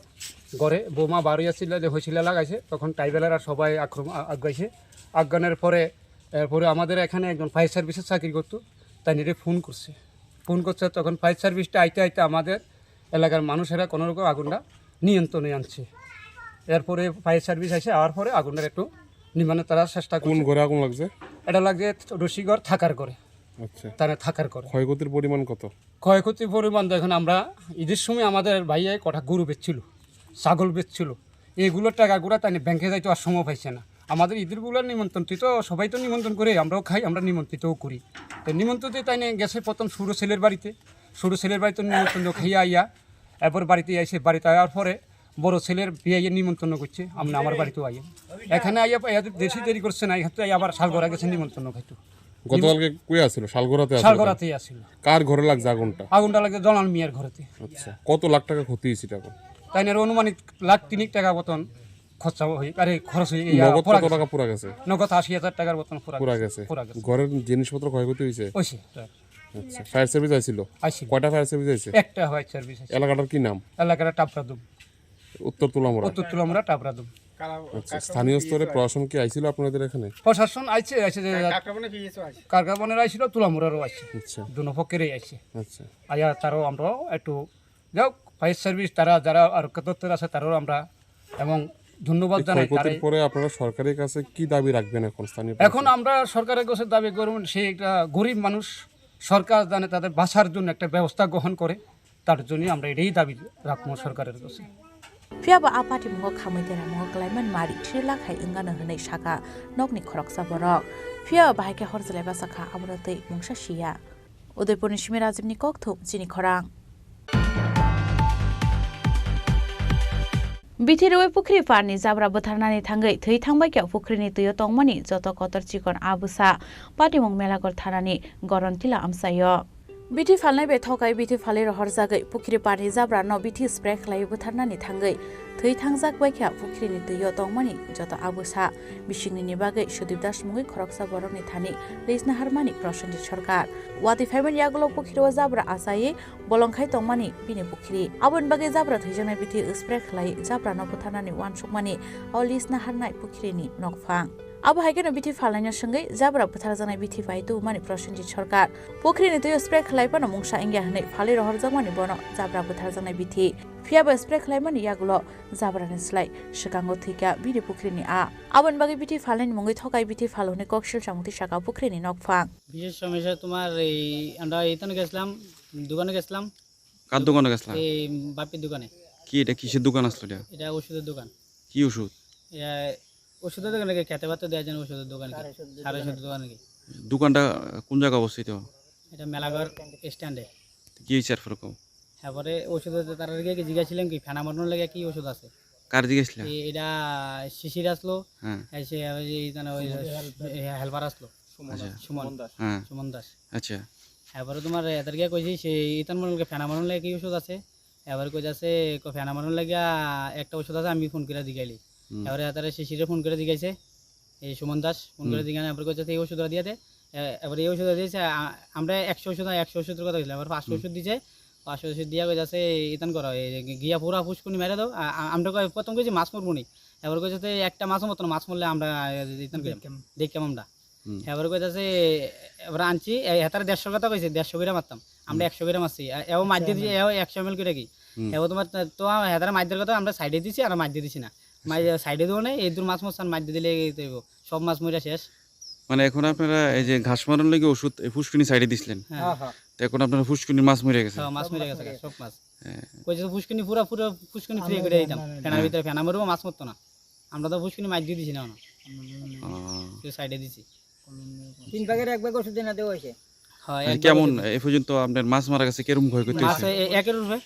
ঘরে, বৌমা বাড়ি আসছিল যে হইচিল্লা লাগাইছে, তখন ট্রাইবেলাররা সবাই আক্রমণ, আ-, আগাইছে। আগানোর পরে, এরপরে আমাদের এখানে একজন ফায়ার সার্ভিসের চাকরি করতো, তাই নিয়ে ফোন করছে। ফোন করছে, তখন ফায়ার সার্ভিসটা আইতে আইতে আমাদের এলাকার মানুষেরা কোনো রকম আগুনটা নিয়ন্ত্রণে আনছে। এরপরে ফায়ার সার্ভিস এসে আওয়ার পরে আগুনটার একটু নিবানোর তারা চেষ্টা কোন করছে। ঘরে আগুন লাগছে? এটা লাগছে রশিগড় থাকার ঘরে। আচ্ছা। তারা থাকার ঘরে। ক্ষয়ক্ষতির পরিমাণ কত? ক্ষয়ক্ষতির পরিমাণ দেখুন, আমরা ঈদের সময় আমাদের ভাইয়ে কটা গরু বেচছিল, ছাগল বেচছিল, এগুলোর টাকাগুলো তাই ব্যাংকে যাইতে আর সময় পাইছে না। আমাদের ঈদের গুলার নিমন্ত্রণ, তুই তো সবাই তো নিমন্ত্রণ করে, আমরাও খাই, আমরা নিমন্ত্রিতও করি। তো নিমন্ত্রিত তাই নিয়ে গেছে প্রথম সুরো ছেলের বাড়িতে, ছোট ছেলের বাড়িতে নিমন্ত্রণ খাইয়া আইয়া, এরপর বাড়িতে এসে, বাড়িতে আসার পরে বড় ছেলের বিয়ে নিমন্ত্রণ করছে, আপনি আমার বাড়িতে আইয়েন। এখানে আইয়া, আইয়া দেশি দেরি করছে না, এখান থেকে আবার শালগড়া গেছে নিমন্ত্রণ খাইতো। গতকালকে কই আছিল? শালগড়াতে আছিল। শালগড়াতেই আছিল। কার ঘরে লাগছে আগুনটা? আগুনটা লাগছে জলাল মিয়ার ঘরেতে। আচ্ছা, কত লাখ টাকা ক্ষতি হয়েছে এটা এখন? তাই না, আনুমানিক লাখ তিনিক টাকা মতন খরচা হয়ে, আরে, খরচ হয়ে গেছে। নগদ কত টাকা পুরা গেছে? নগদ আশি হাজার টাকার মতন পুরা পুরা গেছে। গেছে। পুরা গেছে। ঘরের জিনিসপত্র ক্ষয়ক্ষতি হয়েছে? হয়েছে, স্যার। আচ্ছা, ফায়ার সার্ভিস আইছিল? আইছিল। কয়টা ফায়ার সার্ভিস আইছে? একটা ফায়ার সার্ভিস আইছে। এলাকাটার কি নাম? এলাকাটা টাপরাদুম। উত্তর তুলামুড়া। উত্তর তুলামুড়া টাপরাদুম। আচ্ছা, স্থানীয় স্তরে প্রশাসন কি আইছিল আপনাদের এখানে? প্রশাসন আইছে, আইছে যে কাকরাবনে কি কিছু আইছে? কাকরাবনের আইছিল, তুলামুড়ারও আইছে। আচ্ছা। দুনো পক্ষেরই আইছে। আচ্ছা। আইয়া তারও আমরা একটু, যাক, ফায়ার সার্ভিস তারা যারা আর দপ্তর আছে তারাও আমরা এবং ধন্যবাদ এই জানাই ক্ষয়ক্ষতির তারে। পরে আপনারা সরকারের কাছে কি দাবি রাখবেন এখন স্থানীয় এখন প্রশাসন? আমরা সরকারের কাছে দাবি করব, সে একটা গরিব মানুষ, সরকার জানে তাদের বাঁচার জন্য একটা ব্যবস্থা গ্রহণ করে, তার জন্য আমরা এটাই দাবি রাখবো সরকারের কাছে। Phiya bo a patimungo khamwi deramungo kwlaiman mari thirlak hai wngano hwnwi sakha nokni khoroksa borok. Phiya bo bahai khe hor jwlai bachakha, abono twi mungsa siya. Udaipurni simi Rajibni kokthum chini khorang. Bithi rwi pukhri parni jabra bwtharnani thangwi thwi thangbai khe pukhrini twio tongmani joto kotor chikon a bwsa Patimung Melagor thanani Gorontila amchaio. Bithi phalnai bai thokai bithi phalwi rohorjagwi pukhri parni jabrano bithi spray khlaiwi bwtharnani thangwi thwi thangjak bai khe pukhrini twio tongmani joto a bwsa bisingni ni bagwi Sudip Das mungwi khoroksa borokni thani list naharmani Prosenjit Sarkar. Watwi phaimani yagulo pukhiro jabra achaiwi bolong khai tongmani bini pukhiri. Aboni bagwi jabra thwijaknai bithi spray khlai jabrano bwtharnani uansukmani o list naharnai pukhirini nokphang. Abo hai kheno bithi phalnaino swngwi jabra bwtharjaknai bithi bai tubumani Prosenjit Sarkar. Pukhrini twio spray khlai phano mungsa wngya hwnwi phalwi rohorjakmani bono jabra bwtharjaknai bithi. Phiya bo spray khlaimani yagulo jabrani slai swkango thwikha bini pukhrini a. Aboni bagwi bithi phalnaini mungwi thokai bithi phal hwnwi koksil samung twi saka pukhrini nokphang. বিশেষ সমস্যা তোমার এই আমরা এখানে গেছিলাম, দোকানে গেছিলাম। কার দোকানে গেছিলা? এই বাপির দোকানে। কি এটা, কিসের দোকান আসলো এটা? এটা ওষুধের দোকান। কি ওষুধ? এটা ওষুধের দোকানে কি খেতে পাতে দেওয়ার জন্য ওষুধের দোকানে কি? সার ওষুধের দোকানে কি? দোকানটা কোন জায়গায় অবস্থিত? এটা মেলাঘর স্ট্যান্ডে। কি হয়েছে এরপর কও? তারপরে ওষুধ হতে তারা গিয়ে কি জিজ্ঞাসা ছিলাম কি ফেনা মরানোর লাগে কি ওষুধ আছে? কার জিজ্ঞাসা ছিলা? এ-, এটা শিশির আসলো। হ্যাঁ। এসে ওই যে এখানে ওই হে-, হেল্পার আসলো। সুমন আচ্ছা। দাস। সুমন। সুমন দাস। হ্যাঁ। সুমন দাস। আচ্ছা। এবারে তোমার এদের গিয়ে কইছি সেই ইতান মরানোর লাগে ফেনা মরানোর লাগে কি ওষুধ আছে? এবারে কই যাচ্ছে, কো ফেনা মরানোর লাগে একটা ওষুধ আছে, আমি ফোন করে জিগাইলি। হুম। এবারে তারা শিশিরে ফোন করে জিগাইছে, এই সুমন দাস ফোন করে হুম। জিগানো, এবারে কইছে, "এই ওষুধটা দিয়ে দে।" এ-, এবারে এই ওষুধটা দিয়েছে, আ-, আমরা একশো ওষুধ, একশো ওষুধের কথা বলছিলাম, এবার পাঁচশো হুম। ওষুধ দিছে, পাঁচশো ওষুধ দিয়ে কই যাচ্ছে, "ইতান করো, এই গি-, গিয়া পুরা ফুসকুনি মেরে দাও।" আ-, আ-, আমরা কই, প্রথম কইছি মাছ মরবো নি, এবার কইছে, "তো একটা মাছও মতো না, মাছ মরলে আমরা, এ, ইতান করি, দেখতাম। দেখতাম আমরা।" হুম। এবার কই যাচ্ছে, এবার আনছি, এ, হেতারে দেড়শো কথা কইছে, দেড়শো করে মারতাম, আমরা হুম। একশো করে মারছি, এ-, এও মার দিয়ে দিছে, এও একশো এমএল করে কি, হুম। এবার তোমার তো, তো আমার হেতারা মাইর কথা আমরা সাইডে দিছি, আর মাইর দিয়ে দিছি না। আচ্ছা। মাইর সাইডে দেবো না, এই দূর মাছ মাছ আর মাইর দিয়ে দিলে এই তো হইবো। সব মাছ মরে শেষ। মানে এখন আপনারা এই যে ঘাস মারার লাগি ওষুধ, এই ফুসকুনি সাইডে দিছিলেন। হ্যাঁ। হ্যাঁ, হ্যাঁ। তো এখন আপনারা ফুসকুনির মাছ মরে গেছে। হ্যাঁ, মাছ মরে গেছে, সব মাছ। হ্যাঁ। কইছে তো ফুসকুনি পুরা, পুরা ফুসকুনি ফ্রি করে দিতাম। আমরা ফেনার হ্যাঁ। ভিতরে ফেনা মরবো, মাছ মরতো না। আমরা তো ফুসকুনি মাইর দিয়ে দিছি না, না। ও। কেউ সাইডে দিছি। তিন ভাগের এক ভাগ ওষুধ এনে দেওয়া হয়েছে। হ্যাঁ, মানে এক ভাগ কেমন ওষুধ। এ পর্যন্ত আপনার মাছ মারা গেছে, কিরকম ক্ষয়ক্ষতি মাছ হয়েছে? এ-, একের উপরে।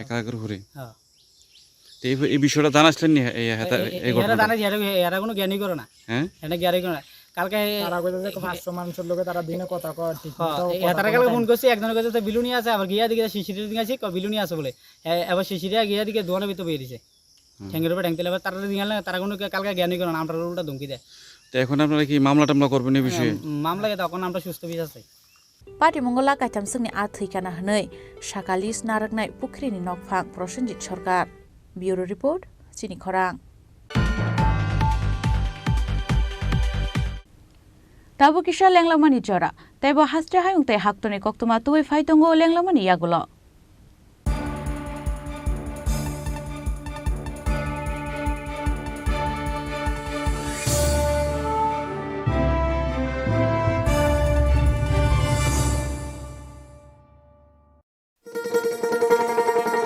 এক একর উপরে? হ্যাঁ। তো এই, এই বিষয়টা জানাইছিলেন নি, এই হেতা-, এ-, এ-, এই এরা ঘটনাটা? জানাইছে, এরা, এরা কোনো জ্ঞানই করে না। হ্যাঁ? এরা জ্ঞানই করে না। কালকে এ-, তারা কইছে যে এ-, পাঁচশো মানুষের লোকে তারা দিনে কথা কয়, ঠিক হ্যাঁ, মতো এ-, কথা এতারা কালকে কয় ফোন না। করছে, একজনের কাছে তো বিলুনি আছে, আবার গিয়া দিকে শিশিরের দিকে আছে, ক-, বিলুনি আছে বলে। এ-, এবার শিশিরে গিয়া দিকে দোকানের ভিতরে বইয়ে দিছে। হুম। ঠ্যাংয়ের উপরে ঠ্যাং দিলে আবার তারা দিকে আনলে তারা কোনো কালকে জ্ঞানই করে না, আমরা উল্টা ধমকি দেয়। তো এখন আপনারা কি মামলা টামলা করবেন এই বিষয়ে? হ্যাঁ, মামলা এটা এখন আমরা সুস্থ বিচার চাই। Patimungo lak kaitham swkni a thwikana hwnwi saka list narwknai pukhrini nokphang Prosenjit Sarkar. Bureau Report, Chini Khorang. Tabuk kisa lenglamani jora, teibo haste hayung tei haktorni koktwma tubui phai tongo lenglamani yagulo.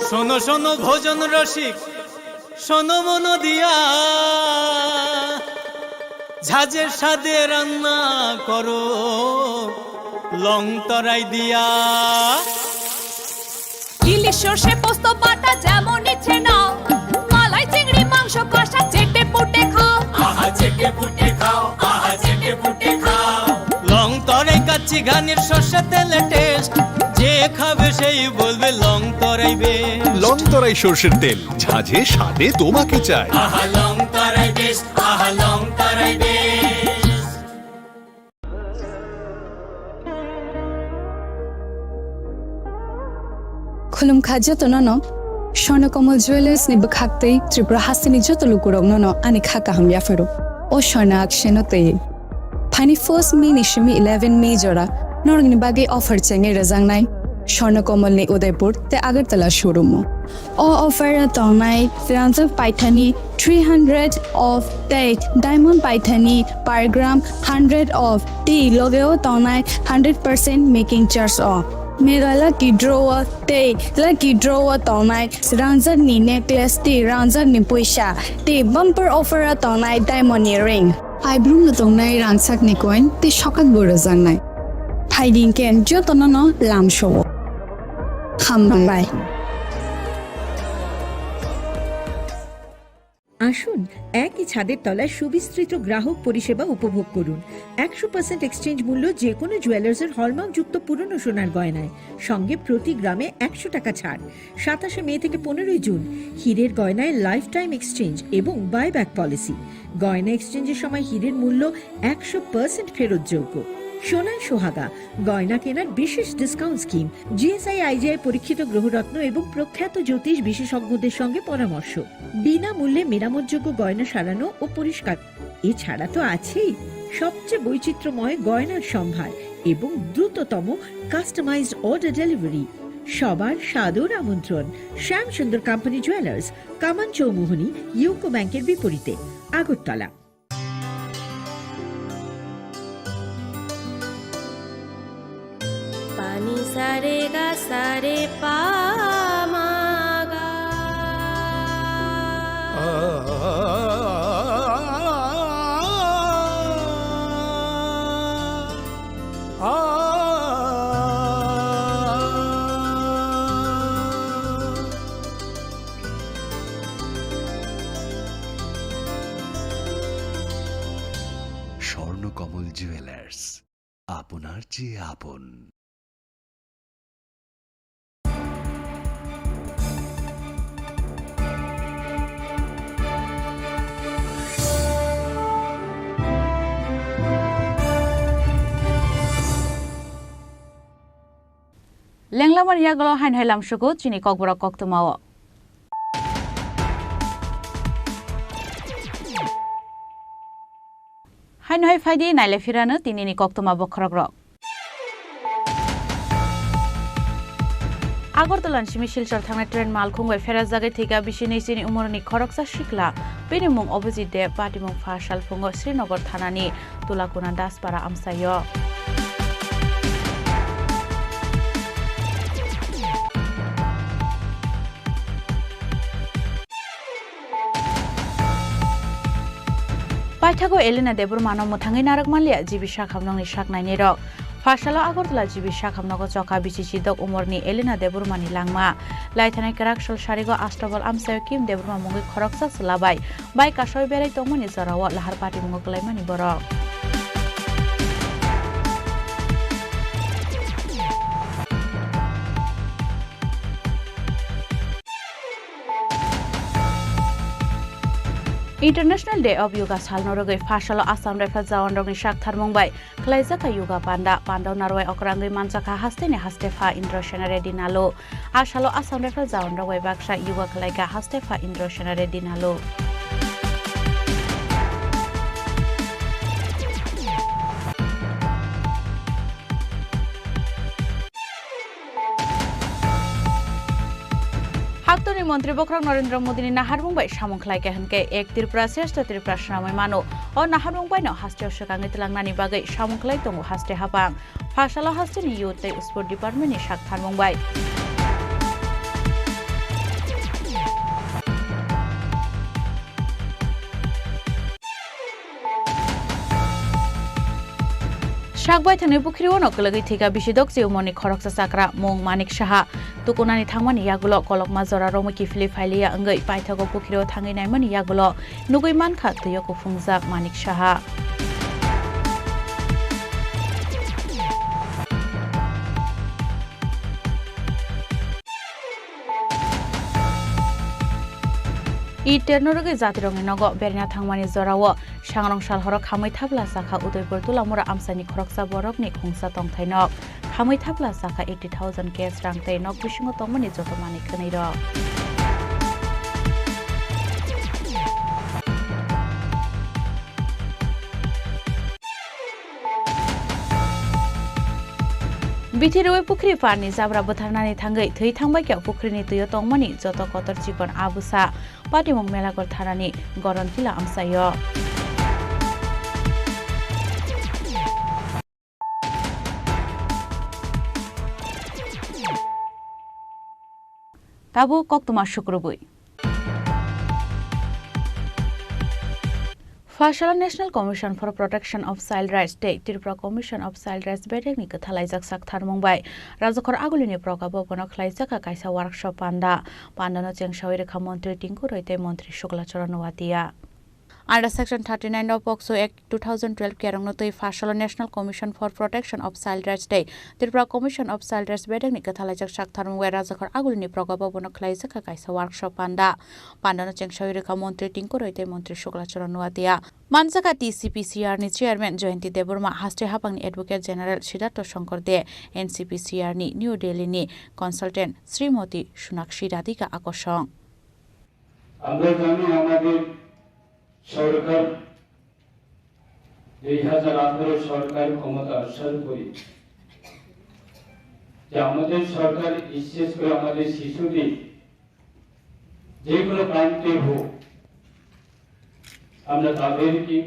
শোনো শোনো ভোজন রসিক, শোনো মন দিয়া, ঝাঁঝের স্বাদে রান্না করো লং তরাই দিয়া। ইলিশ সর্ষে পোস্ত বাটা যেমন ইচ্ছে নাও, মালাই চিংড়ি মাংস কষা চেটে পুটে খাও। আহা চেটে পুটে খাও, আহা চেটে পুটে খাও। লং তরাই কাচ্চি ঘানির সর্ষে তেলে টেস্ট, যে খাবে সেই বলবে লং তরাই বেস্ট। লং তরাই সর্ষের তেল, ঝাঁঝে স্বাদে তোমাকে চাই। আহা লং তরাই বেস্ট, আহা লং তরাই best. Khulumkha jotono no, Swarna Kamal Jewellers ni bwkhak tei Tripura hasteni joto lukurokno no ani kha kaham yapharo. O Swarna Akshay no tei. Phaini first May ni simi eleven May jora norokni bagwi offer chengwi rwjaknai Swarna Kamal ni Udaipur tei Agartala showroom o. O offer o tongnai rangjak paithani three hundred of tei diamond paithani per gram hundred of tei loge o tongnai hundred percent making charge o. Mega lucky draw o tei lucky draw o tongnai rangjak ni necklace tei rangjak ni puisa tei bumper offer o tongnai diamond ni ring. Aibrung no tongnai rangchak ni coin tei sokat bo rwjaknai. Phaidi hwnkhe jotono no lamsao. Hambai. আসুন, একই ছাদের তলায় সুবিস্তৃত গ্রাহক পরিষেবা উপভোগ করুন। একশো পার্সেন্ট এক্সচেঞ্জ মূল্য যে কোনো জুয়েলার্সের হলমার্কযুক্ত পুরনো সোনার গয়নায়, সঙ্গে প্রতি গ্রামে একশো টাকা ছাড়। সাতাশে মে থেকে পনেরোই জুন, হীরের গয়নায় লাইফ টাইম এক্সচেঞ্জ এবং বাইব্যাক পলিসি। গয়না এক্সচেঞ্জের সময় হীরের মূল্য একশো পার্সেন্ট ফেরতযোগ্য। সোনায় সোহাগা, গয়না কেনার বিশেষ ডিসকাউন্ট স্কিম, জিএসআই আইজিআই পরীক্ষিত গ্রহরত্ন এবং প্রখ্যাত জ্যোতিষ বিশেষজ্ঞদের সঙ্গে পরামর্শ। বিনামূল্যে মেরামতযোগ্য গয়না সারানো ও পরিষ্কার। এছাড়া তো আছেই সবচেয়ে বৈচিত্র্যময় গয়নার সম্ভার এবং দ্রুততম কাস্টমাইজড অর্ডার ডেলিভারি। সবার সাদর আমন্ত্রণ শ্যাম সুন্দর কোম্পানি জুয়েলার্স, কামান চৌমুহনী, ইউকো ব্যাংকের বিপরীতে, Agartala. Pani sare ga sare pa ma ga. Swarnakamal jewellers, আপনার চেয়ে আপন। Lenglamani yagulo haino hai lamsugo chini kokborok koktwmao. Haino hai phaidi naile phirano tinini koktwma bokhorokrok. Agartala ni simi Silchar thangnai train malkhung bai pherajagwi thwikha bisi nui chini umorni khoroksa sikla. Bini mung Abhijit Deb, patimung pha salphungo Srinagar thanani Tulakuna Daspara amchaio. Paithago Elena Debbarmano mwthangwi narwk manliya G B Sakhamnokni saknainirok. Pharsalo Agartala G B Sakhamnogo chokha bisi chidok umorni Elena Debbarmani langma. Laithanai kwrak sal sarigo Astabal amchaio Kim Debbarma mungwi khoroksa chwla bai bai kasaui berai tongmani jorao lahar patimungo kwlaimani borok. International Day of Yoga salno rwgwi pharsalo Assam Rifle jawanrokni saktharmung bai khwlaijakha yoga panda. Pandao narwai okrangwi manjakha hasteni haste pha Indra Sena Reddy Nalu. A salo Assam Rifle jawanrok bai baksa yoga khwlaikha haste pha Indra Sena Reddy Nalu. Haktorni montri bokhorok Narendra Modini naharmung bai samung khlai kha hwnkhe Ek Tripura Shrestha Tripura swnamwi mano. O naharmung baino hasteo swkangwi twlangnani bagwi samung khlai tongo haste haphang. Pharsalo hasteni Youth tei Sport Department ni sak tharmung bai. Sak baithangni pukhiriono kwlwgwi thwikha bisi dokchi umorni khoroksa chakra mung Manik Saha. Tukunani thangmani yagulo kolokma jora romwi kiphilwi phailiya wngwi paithago pukhiriono thangwi naimani yagulo nugwi mankha twio kuphungjak Manik Saha. Id terno rwgwi jatirokni nogo beraina thangmani jorao sangrong salhoro khamwi thapla chakha Udaipur Tulamura amchaini khoroksa borokni khungsa tongthai nok. Khamwi thapla chakha eighty thousand cash rang tei nok bisingo tongmani joto manwi khwnwi rok. Bithi rwi pukhri parni jabra bwtharnani thangwi thwi thangbaikha pukhrini twio tongmani joto kotor chikon a bwsa. Patimung Melaghor thanani Gorontila amchaio. Tabuk koktwma sukrubwi. Phaisala National Commission for Protection of Child Rights tei Tripura Commission of Child Rights bedekni kwthalaijak saktharmung bai Rajakhor Agulini Proga Bhabono khlaijakha kaisa workshop panda. Pandano chengsawi rwkha Montri Tinku Roy tei Montri Shukla Charan Noatia. Under Section thirty-nine of POCSO Act two thousand twelve kerongno twi Phaisala National Commission for Protection of Child Rights tei Tripura Commission of Child Rights bedekni kwthalaijak saktharmung bai Rajakhor Agulini Proga Bhabono khlaijakha kaisa workshop panda. Pandano chengsawi rwkha Montri Tinku Roy tei Montri Shukla Charan Noatia. Manjakha T C P C R ni Chairman Jayanti Debbarma, haste haphangni Advocate General Siddhartha Shankar De, N C P C R ni New Delhi ni Consultant Srimoti Sonakshi Radhika akosong. আমরা জানি আমাদের সরকার দুই হাজার আঠারো সরকার ক্ষমতা আসার পরে যে আমাদের সরকার বিশেষ করে আমাদের শিশুদের যে কোনো প্রান্তে হোক আমরা তাদেরকে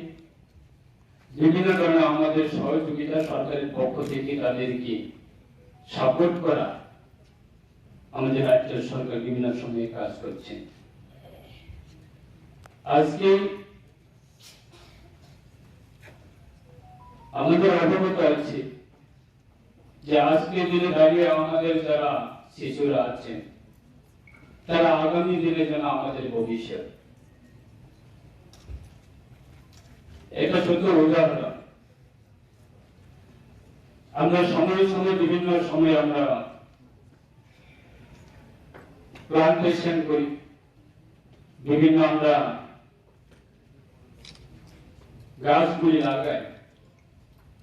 বিভিন্ন ধরনের আমাদের সহযোগিতা সরকারের পক্ষ থেকে তাদেরকে সাপোর্ট করা আমাদের রাজ্য সরকার বিভিন্ন সময়ে কাজ করছে। আজকে আমাদের অবগত আছে যে আজকে দিনে দাঁড়িয়ে আমাদের যারা শিশুরা আছেন, তারা আগামী দিনের জন্য আমাদের ভবিষ্যৎ। এটা শুধু উদাহরণ। আমরা সময়ে সময়ে, বিভিন্ন সময়ে আমরা প্লান্টেশন করি, বিভিন্ন আমরা গাছগুলি লাগাই,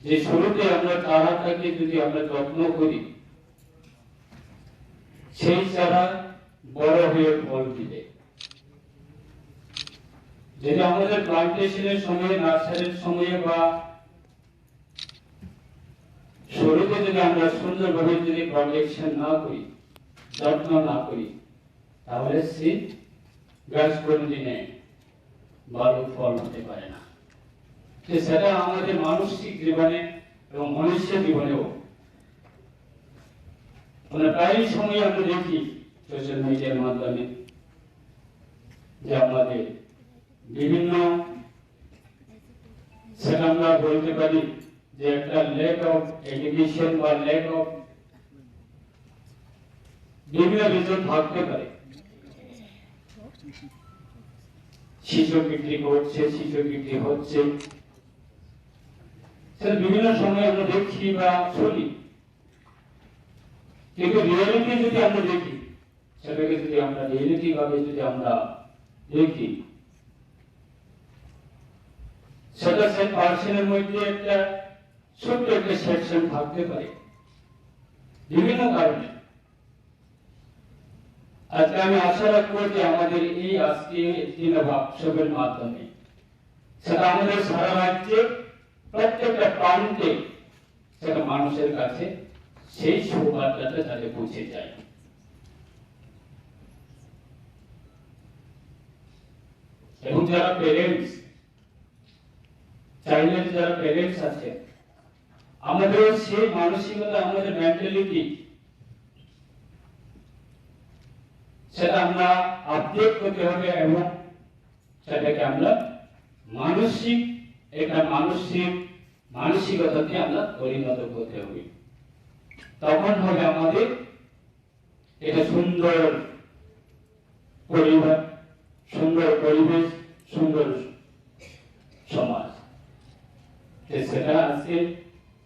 যে শুরুতে আমরা চারাটাকে যদি আমরা যত্ন করি, সেই চারা বড় হয়ে ফল দিবে। যদি আমাদের প্লান্টেশনের সময়, নার্সারির সময় বা শুরুতে যদি আমরা সুন্দরভাবে যদি প্রোটেকশন না করি, যত্ন না করি, তাহলে সেই গাছ কোনোদিনে ভালো ফল হতে পারে না। তো সেটা আমাদের মানসিক জীবনে এবং মনুষ্য জীবনেও আমরা প্রায় সময় আমরা দেখি সোশ্যাল মিডিয়ার মাধ্যমে যে আমাদের বিভিন্ন, সেটা আমরা বলতে পারি যে একটা ল্যাক অফ এডুকেশন বা ল্যাক অফ বিভিন্ন রিজন থাকতে পারে। শিশু বিক্রি করছে, শিশু বিক্রি হচ্ছে, সেটা বিভিন্ন সময় আমরা দেখি বা শুনি। কিন্তু রিয়েলিটি যদি আমরা দেখি, সেটাকে যদি আমরা রিয়েলিটি ভাবে যদি আমরা দেখি, সেটা সেই পার্সনের মধ্যে একটা ছোট্ট একটা সেকশন থাকতে পারে বিভিন্ন কারণে। আজকে আমি আশা রাখবো যে আমাদের এই আজকে দিনে ওয়ার্কশপের মাধ্যমে সেটা আমাদের সারা রাজ্যে প্রত্যেকটা প্রান্তে সেটা মানুষের কাছে সেই সৌবার্তাটা যাতে পৌঁছে যায়। এবং যারা প্যারেন্টস, চাইল্ডের যারা প্যারেন্টস আছে, আমাদেরও সেই মানসিকতা, আমাদের মেন্টালিটি, সেটা আমরা আপডেট করতে হবে এবং সেটাকে আমরা মানসিক, একটা মানসিক মানসিকতাকে আমরা পরিণত করতে হবে। তখন হবে আমাদের এটা সুন্দর পরিবার, সুন্দর পরিবেশ, সুন্দর সমাজ। তো সেটা আজকে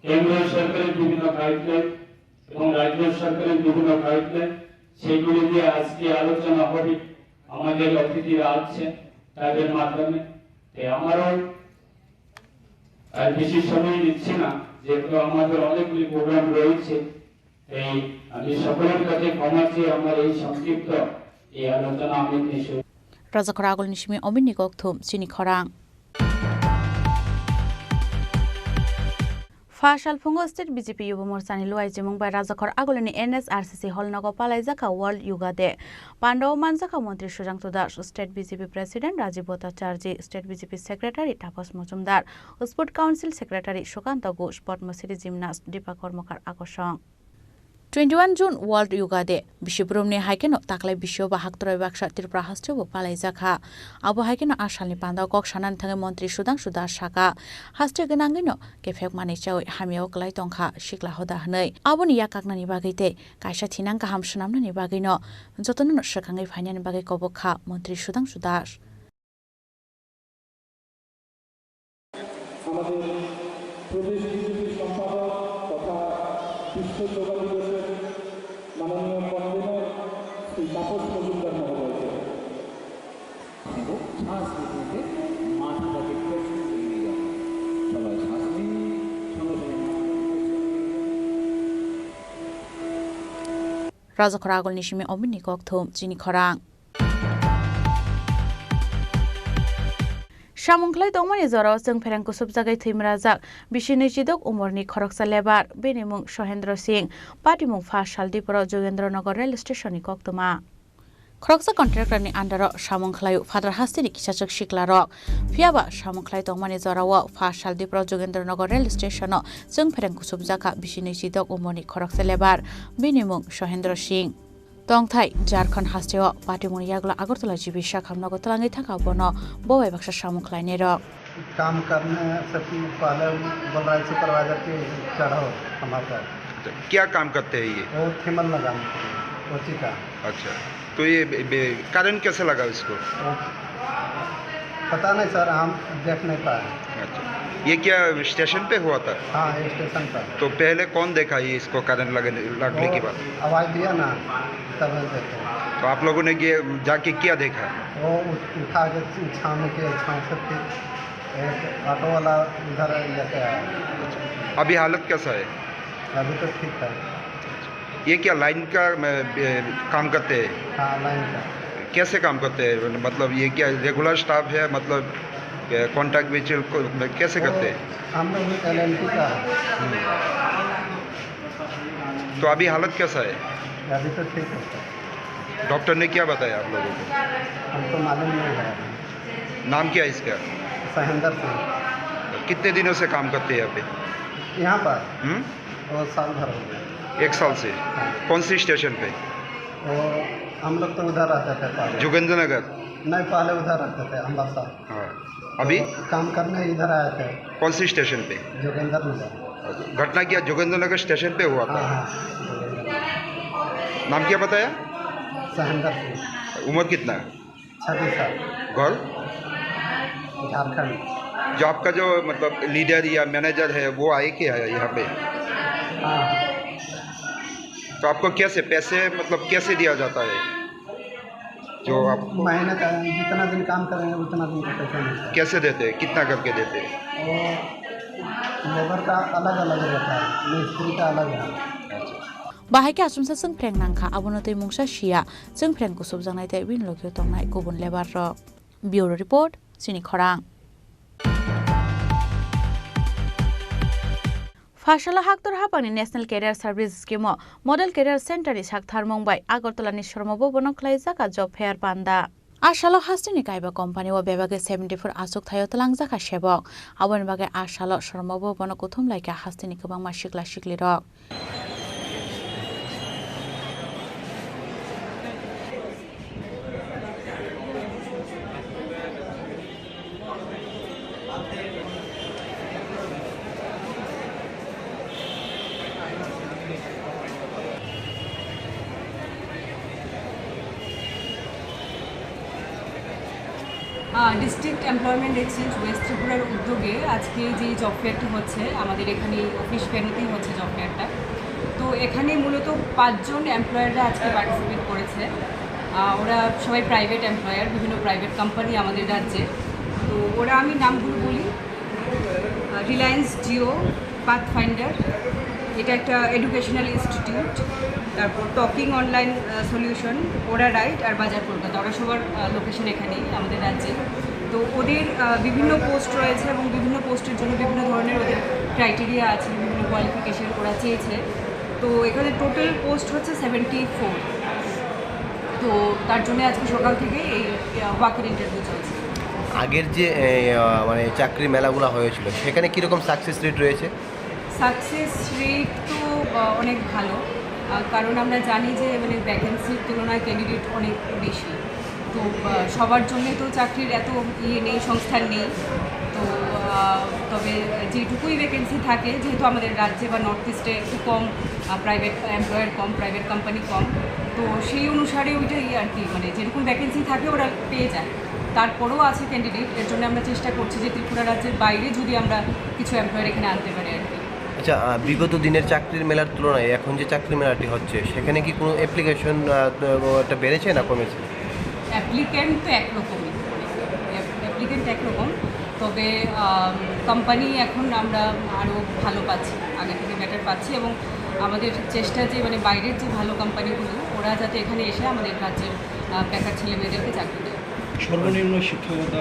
কেন্দ্র সরকারের বিভিন্ন গাইডলাইন এবং রাজ্য সরকারের বিভিন্ন গাইডলাইন, সেগুলি নিয়ে আজকে আলোচনা হবে। আমাদের অতিথিরা আসছেন তাদের মাধ্যমে। তাই আমারও আর বেশি সময় নিচ্ছি না, যেহেতু আমাদের অনেকগুলি প্রোগ্রাম রয়েছে। এই আমি সকলের কাছে ক্ষমা চেয়ে আমার এই সংক্ষিপ্ত এই আলোচনা আমি এখানে শেষ Rajakhor agulni simi omin ni kokthum chini khorang. Pha salphungo State B J P Yuba Morchani luai chimung bai Rajakhor agulni N S R C C hall nogo palaijak kha World Yoga Day. Pandao manjak kha Montri Sudhangshu Das, State B J P President Rajiv Bhattacharjee, State B J P Secretary Tapas Mojumdar, Sport Council Secretary Sukanta Ghosh, Padma Shri Gymnast Deepa Karmakar Akosong. Twenty-one June World Yoga Day. Bisi burumni hai kheno taklai bisio ba haktoroi baksa Tripura hasteo bo palaijak kha. Abo hai kheno a salni pandao kok sanani thangwi Montri Sudhangshu Das sakha, haste gwnangwino kephek manwi chawi hamyao kwlai tongkha sikla hoda hwnwi. Aboni yak kaknani bagwi tei kaisa thinang kaham swnamnani bagwino jotono swkangwi phainani bagwi kobok kha Montri Sudhangshu Das. আমাদের প্রদেশ বিজেপির সম্পাদক তথা বিশ্ব যোগা দিবসের মাননীয় কনভেনর শ্রী তাপস মজুমদার মহোদয়কে। শ্বাস নিতে নিতে মাথাটাকে পেছনে নিয়ে যাবে। সবাই শ্বাস নিন, সঙ্গে সঙ্গে মাথাটাকে পেছনে নিয়ে যান। Rajakhor agulni simi omin ni kokthum chini khorang. Samung khlai tongmani jorao chwng phereng kusubjagwi thwimrajak bisi nwichidok umorni khoroksa lebar, bini mung Sohendro Singh, patimung pha sal Dipro Jogendro Nagar Rail Station ni koktwma. Khoroksa contractor ni under o samung khlaio Phadar hasteni kisachwk siklarok. Phiyaba samung khlai tongmani jorao pha sal Dipro Jogendro Nagar Rail Station o chwng phereng kusubjakha bisi nwichidok umorni khoroksa lebar, bini mung Sohendro Singh. Tongthai, Jharkhand hasteo patimungni yagulo Agartala G B sakham nogo twlangwi thangkha, bono bo bai baksa samung khlainairok. काम करने से पहले बोल रहा है सुपरवाइजर के चढ़ो हमारे पर। तो क्या काम करते हैं ये? वो थिमल लगाने के लिए, ओची का। अच्छा, तो ये बे-, बे-, करंट कैसे लगा इसको? वो पता नहीं सर, हम देख नहीं पाए। अच्छा, ये क्या स्टेशन पे हुआ था? हाँ, ये स्टेशन पर। तो पहले कौन देखा ये इसको करंट लगने, लगने वो के बाद? आवाज़ दिया ना, तब हम देखे। तो आप लोगों ने ये जाके क्या देखा? वो उठ-, उठा के छाँव में के, छाँव से फिर एक ऑटो वाला उधर लेके आया। अभी हालत कैसा है? अभी तो ठीक है। ये क्या लाइन का, म, ए, काम करते हैं? हाँ, लाइन का। कैसे काम करते हैं? मतलब, ये क्या रेगुलर स्टाफ है? मतलब, ए, कॉन्ट्रैक्ट बेसिस को, म, कैसे करते हैं? वो हम लोग भी एल एंड टी का है। हम्म। तो अभी हालत कैसा है? अभी तो ठीक है सर। डॉक्टर ने क्या बताया आप लोगों को? हमको मालूम नहीं है। नाम क्या है इसका? सहेंद्र सिंह। कितने दिनों से काम करते हैं यहाँ पे? यहाँ पर? हम्म? वो साल भर हो गया। एक साल से? हाँ। कौन सी स्टेशन पे? वो हम लोग तो उधर रहते थे पहले। जोगेंद्र नगर? नहीं, पहले उधर रहते थे, अम्बरसर। हाँ। अभी? तो काम करने इधर आए थे। कौन सी स्टेशन पे? जोगेंद्र नगर। घटना क्या जोगेंद्र नगर स्टेशन पे हुआ था? हाँ, हाँ, जोगेंद्र नगर। नाम क्या बताया? सहेंद्र सिंह। उम्र कितना? छब्बीस साल। घर? झारखंड। जो आपका जो, मतलब, लीडर या मैनेजर है, वो आए क्या है यहाँ पे? हाँ। तो आपको कैसे पैसे, मतलब, कैसे दिया जाता है? जो आपको महीने का जितना दिन काम करेंगे, उतना दिन का पैसा मिलता है। कैसे देते हैं? कितना करके देते हैं? वो लेबर का अलग-अलग रहता है, मिस्त्री का अलग है। Bahai khe achomsa chwng phreng nang kha, abono twi mungsa siya, chwng phreng kusubjaknai tei bini logi-o tongnai kubun lebar rok. Bureau Report, Chini Khorang. Pha salo haktor haphangni National Career Service Scheme o Model Career Center ni sak tharmung bai Agartala ni Swarma Bhavan o khlaijak a job fair panda. A salo hasteni kaiba company o bebak khe seventy four achuk thaio twlangjak kha sebok. Aboni bagwi a salo Swarma Bhavan o kuthum lai kha hasteni kwbangma sikla sikli rok. District employment exchange West ত্রিপুরার উদ্যোগে আজকে যে জব ফেয়ারটি হচ্ছে, আমাদের এখানে অফিস ভেন্যুতেই হচ্ছে জব ফেয়ারটা। তো এখানে মূলত পাঁচজন এমপ্লয়াররা আজকে পার্টিসিপেট করেছে। আহ, ওরা সবাই প্রাইভেট এমপ্লয়ার, বিভিন্ন প্রাইভেট কোম্পানি আমাদের রাজ্যে। তো ওরা, আমি নামগুলো বলি, রিলায়েন্স জিও, পাথফাইন্ডার, এটা একটা এডুকেশনাল ইনস্টিটিউট, তারপর টকিং অনলাইন সলিউশন, ওরা রাইট, আর বাজার কলকাতা, ওরা সবার লোকেশন এখানেই আমাদের রাজ্যে। তো ওদের আহ, বিভিন্ন পোস্ট রয়েছে এবং বিভিন্ন পোস্টের জন্য বিভিন্ন ধরনের ওদের ক্রাইটেরিয়া আছে, বিভিন্ন কোয়ালিফিকেশন ওরা চেয়েছে। তো এখানে টোটাল পোস্ট হচ্ছে সেভেন্টি ফোর। তো তার জন্য আজকে সকাল থেকে এই ওয়াক ইন ইন্টারভিউ চলছে। আগের যে এ, আহ, মানে চাকরি মেলাগুলো হয়েছিল, সেখানে কিরকম সাকসেস রেট রয়েছে? সাকসেস রেট তো আহ, অনেক ভালো, আহ, কারণ আমরা জানি যে মানে ভ্যাকেন্সির তুলনায় ক্যান্ডিডেট অনেক বেশি। তো আহ, সবার জন্য তো চাকরির এত ইয়ে নেই, সংস্থান নেই। তো আহ, তবে যেটুকুই ভ্যাকেন্সি থাকে, যেহেতু আমাদের রাজ্যে বা নর্থ ইস্টে একটু কম, প্রাইভেট এমপ্লয়ার কম, প্রাইভেট কোম্পানি কম, তো সেই অনুসারে ওইটাই আর কি, মানে যেরকম ভ্যাকেন্সি থাকে ওরা পেয়ে যায়। তারপরেও আছে ক্যান্ডিডেট, এর জন্য আমরা চেষ্টা করছি যে ত্রিপুরা রাজ্যের বাইরে যদি আমরা কিছু এমপ্লয়ার এখানে আনতে পারি আর কি। আচ্ছা, আহ, বিগত দিনের চাকরির মেলার তুলনায় এখন যে চাকরি মেলাটি হচ্ছে, সেখানে কি কোনো অ্যাপ্লিকেশন একটা বেড়েছে না কমেছে? অ্যাপ্লিক্যান্ট তো একরকমই, অ্যাপ্লিক্যান্ট একরকম, তবে কোম্পানি এখন আমরা আরও ভালো পাচ্ছি, আগে থেকে বেটার পাচ্ছি। এবং আমাদের চেষ্টা যে মানে বাইরের যে ভালো কোম্পানিগুলো, ওরা যাতে এখানে এসে আমাদের রাজ্যের আহ, বেকার ছেলে মেয়েদেরকে চাকরি দেয়। সর্বনিম্ন শিক্ষাগত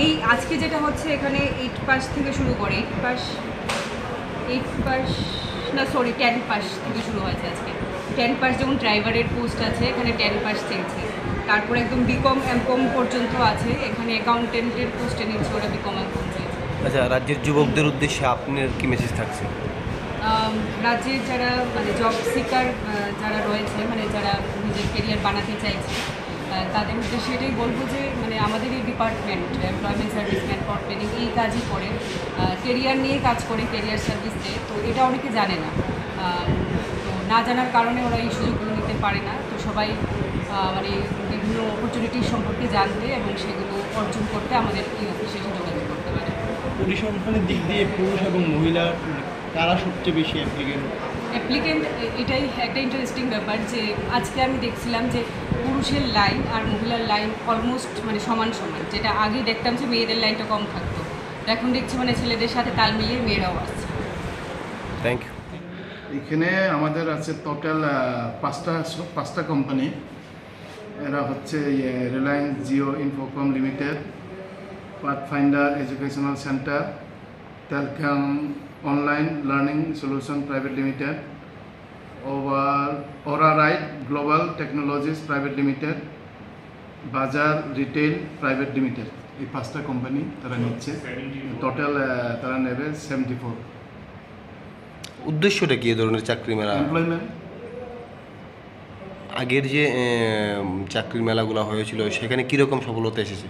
এই আজকে যেটা হচ্ছে, এখানে এইট পাস থেকে শুরু করে, এইট পাস, এইট পাস, না, সরি, টেন পাস থেকে শুরু হয়েছে আজকে। টেন পাস, যেমন ড্রাইভারের পোস্ট আছে, এখানে টেন পাস চেয়েছে। তারপর একদম বিকম, এমকম পর্যন্ত আছে, এখানে অ্যাকাউন্টেন্টের পোস্টে নিচ্ছে ওরা, বিকম, এমকম চেয়েছে। আচ্ছা, রাজ্যের যুবকদের উদ্দেশ্যে আপনার কি মেসেজ থাকছে? আম, রাজ্যের যারা মানে জব সিকার যারা রয়েছে, মানে যারা নিজের ক্যারিয়ার বানাতে চাইছে, আহ, তাদের উদ্দেশ্যে এটাই বলবো যে মানে আমাদের এই department, employment service, manpower planning, এই কাজই করে, ক্যারিয়ার নিয়ে কাজ করে, ক্যারিয়ার সার্ভিস দেয়। তো এটা অনেকে জানে না। আহ, তো না জানার কারণে ওরা এই সুযোগগুলো নিতে পারে না। তো সবাই আহ, মানে বিভিন্ন অপরচুনিটি সম্পর্কে জানতে এবং সেগুলো অর্জন করতে আমাদের এই অফিসে এসে যোগাযোগ করতে পারে। পরিসংখ্যানের দিক দিয়ে পুরুষ এবং মহিলা কারা সবচেয়ে বেশি অ্যাপ্লিকেন্ট? অ্যাপ্লিকেন্ট, এটাই একটা ইন্টারেস্টিং ব্যাপার যে আজকে আমি দেখছিলাম যে পুরুষের লাইন আর মহিলার লাইন অলমোস্ট মানে সমান সমান। যেটা আগে দেখতাম যে মেয়েদের লাইনটা কম থাকতো, এখন দেখছি মানে ছেলেদের সাথে তাল মিলিয়ে মেয়েরাও আসছে। Thank you. এখানে আমাদের আছে টোটাল পাঁচটা, পাঁচটা কোম্পানি। এরা হচ্ছে ইয়ে, Reliance Jio Infocomm limited, Pathfinder educational centre, Telcom online learning solution private limited, over ওরা right global technologies private limited, Bazaar retail private limited. এই পাঁচটা কোম্পানি তারা নিচ্ছে। টোটাল তারা নেবে সেভেন্টি ফোর। উদ্দেশ্যটা কি এই ধরনের চাকরি মেলা? এমপ্লয়মেন্ট। আগের যে এ, চাকরির মেলাগুলো হয়েছিল, সেখানে কীরকম সফলতা এসেছে?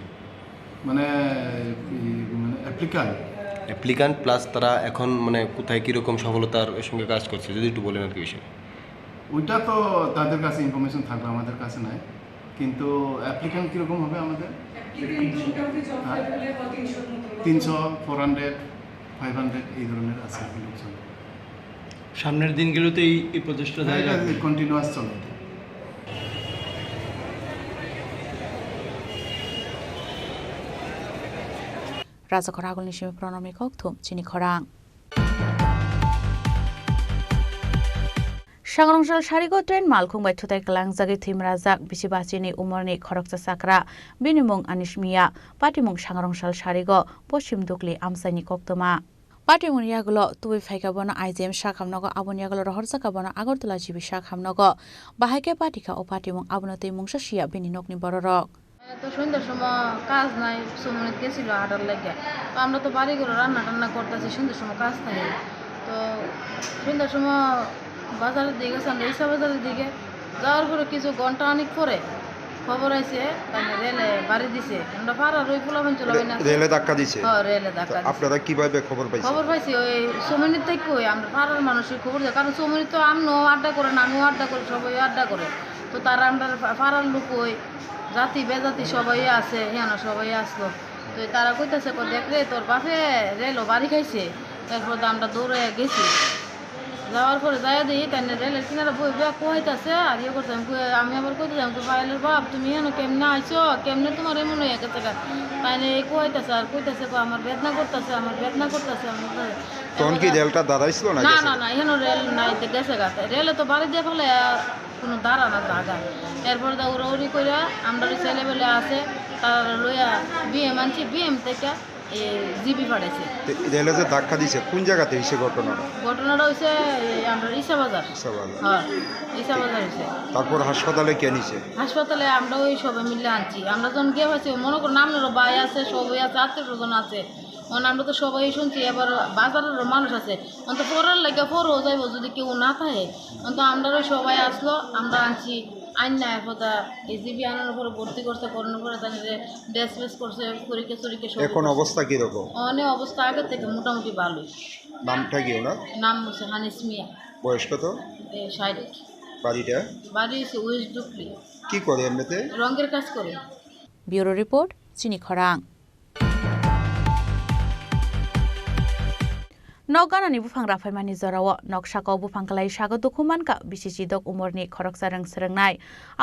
মানে ই, মানে অ্যাপ্লিকান্ট। অ্যাপ্লিকান্ট প্লাস তারা এখন মানে কোথায় কীরকম সফলতার সঙ্গে কাজ করছে, যদি একটু বলেন আর কি বিষয়ে। ওইটা তো তাদের কাছে ইনফরমেশন থাকবে, আমাদের কাছে নাই। কিন্তু অ্যাপ্লিকান্ট কীরকম হবে আমাদের? অ্যাপ্লিকান্ট তো মোটামুটি জব হ্যাঁ। পেতে হলে হয় তিনশোর মতো। তিনশো, ফোর হান্ড্রেড, ফাইভ হান্ড্রেড, এই ধরনের আছে লোকজন। সামনের দিনগুলোতে এই, এই প্রচেষ্টা হ্যাঁ, জারি এটা রাখবেন? কন্টিনিউয়াস চলে এটা। Rajakhor agulni simi Pranamni kokthum chini khorang. Sangrongsal sarigo train malkhung bai thutai kalangjagwi thwimrajak bisi bachini umorni khoroksa chakra, bini mung Anish Miya, patimung Sangrongsal sarigo, Poschim Dukli amchaini koktwma. Patimungni yagulo tubui phaikha bono I G M sakhamnogo, aboni yagulo rohorjakha bono Agartala G B sakhamnogo. Bahai khe patikha o patimung, abono tei mungsa siya bini nokni bororok. তো সন্ধ্যার সময় কাজ নাই, সুমনিত গেছিল হাটার লাগে। তো আমরা তো বাড়ি ঘরে রান্না টান্না করতেছি, সন্ধ্যার সময় কাজ থাকে। তো সন্ধ্যার সময় বাজারের দিকে গেছে, আমরা ইসা বাজারের দিকে যাওয়ার পরে কিছু ঘন্টা অনেক পরে খবর আইছে, তাহলে রেলে বাড়ি দিছে। আমরা পাড়ার ওই পোলাপান চলাবে না। রে-, রেলে ধাক্কা দিছে? হ্যাঁ, রেলে ধাক্কা তো দিছে। আপনারা কিভাবে খবর পাইছেন? খবর পাইছি, ওই সুমনিত থেকে। ওই আমরা পাড়ার মানুষের খবর দেয়, কারণ সুমনিত তো আমিও আড্ডা করে না, আমিও আড্ডা করি, সবাই আড্ডা করে। তো তারা আমরা পা-, পাড়ার লোক ওই জাতি বেজাতি সবাই আছে, এখানে সবাই আসলো। তো তারা কইতাছে, "কো দেখ রে, তোর বাপে রেলও বাড়ি খাইছে।" এরপর তো আমরা দৌড়ে গেছি। যাওয়ার পরে যাইয়া দেখি, তাই না রেলের কিনারে বই বইয়া কুয়াইতাছে, আর ইয়ে করতে আমি কই-, আমি আবার কইতে যাই, "কই, পায়েলের বাপ, তুমি এখানে কেমনে আইছো? কেমনে তোমার এমন হয়ে গেছে গা?" তাই না এই কুয়াইতাছে আর কইতাছে, "কো আমার বেদনা করতেছে, আমার বেদনা করতেছে, আমার বেদনা।" তখন কি রেলটা দাঁড়াইছিল না না, গেছে? না, না, এখানে রেল নাই, তো গেছে গা। রেলে তো বাড়ি দিয়ে ফেলে, কোনো দাঁড়ানো জায়গা। এরপর দৌড়াউড়ি করে আমরা ওই ছেলেবেলে আছে, তারা লইয়া বিএম আনছি, বিএম থেকে এ, জিবি পাঠাইছে। তো রেলে যে ধাক্কা দিছে, কোন জায়গাতে হয়েছে ঘটনাটা? ঘটনাটা হয়েছে এই আমরা ইসা বাজার। ইসা বাজার। হ্যাঁ, ইসা বাজার হয়েছে। তারপর হাসপাতালে কে নিছে? হাসপাতালে আমরা ওই সবাই মিলে আনছি। আমরা যখন গিয়ে হয়েছে, মনে করুন আপনারও ভাই আছে, সবাই আছে, আত্মীয় স্বজন আছে। মানে আমরা তো সবাই শুনছি, এবার বাজারেরও মানুষ আছে। অন্ত পড়ার লাগে পড়ও যাইব যদি কেউ না থাকে। অন্ত আমরারও সবাই আসলো, আমরা আনছি। আইন না, এখন তা এজিবি আনার পরে ভর্তি করছে, করানোর পরে তাদের ড্রেস ফ্রেস করছে, পরীক্ষা চরীক্ষা সব এখন করছে। অবস্থা কিরকম? অনেক অবস্থা আগের থেকে মোটামুটি ভালোই। নামটা কি ওনার? নাম হচ্ছে হানিস মিয়া। বয়স কত? এ, ষাট। বাড়িটা? বাড়ি হচ্ছে ওয়েস্ট ডুকলি। কি করে এমনিতে? রঙের কাজ করে। ব্যুরো রিপোর্ট, চিনি খরাং। Nok ganani buphang raphaimani jorao noksako buphang kwlai sago dukhu mankha bisi chidok umorni khoroksa rwng swrwngnai.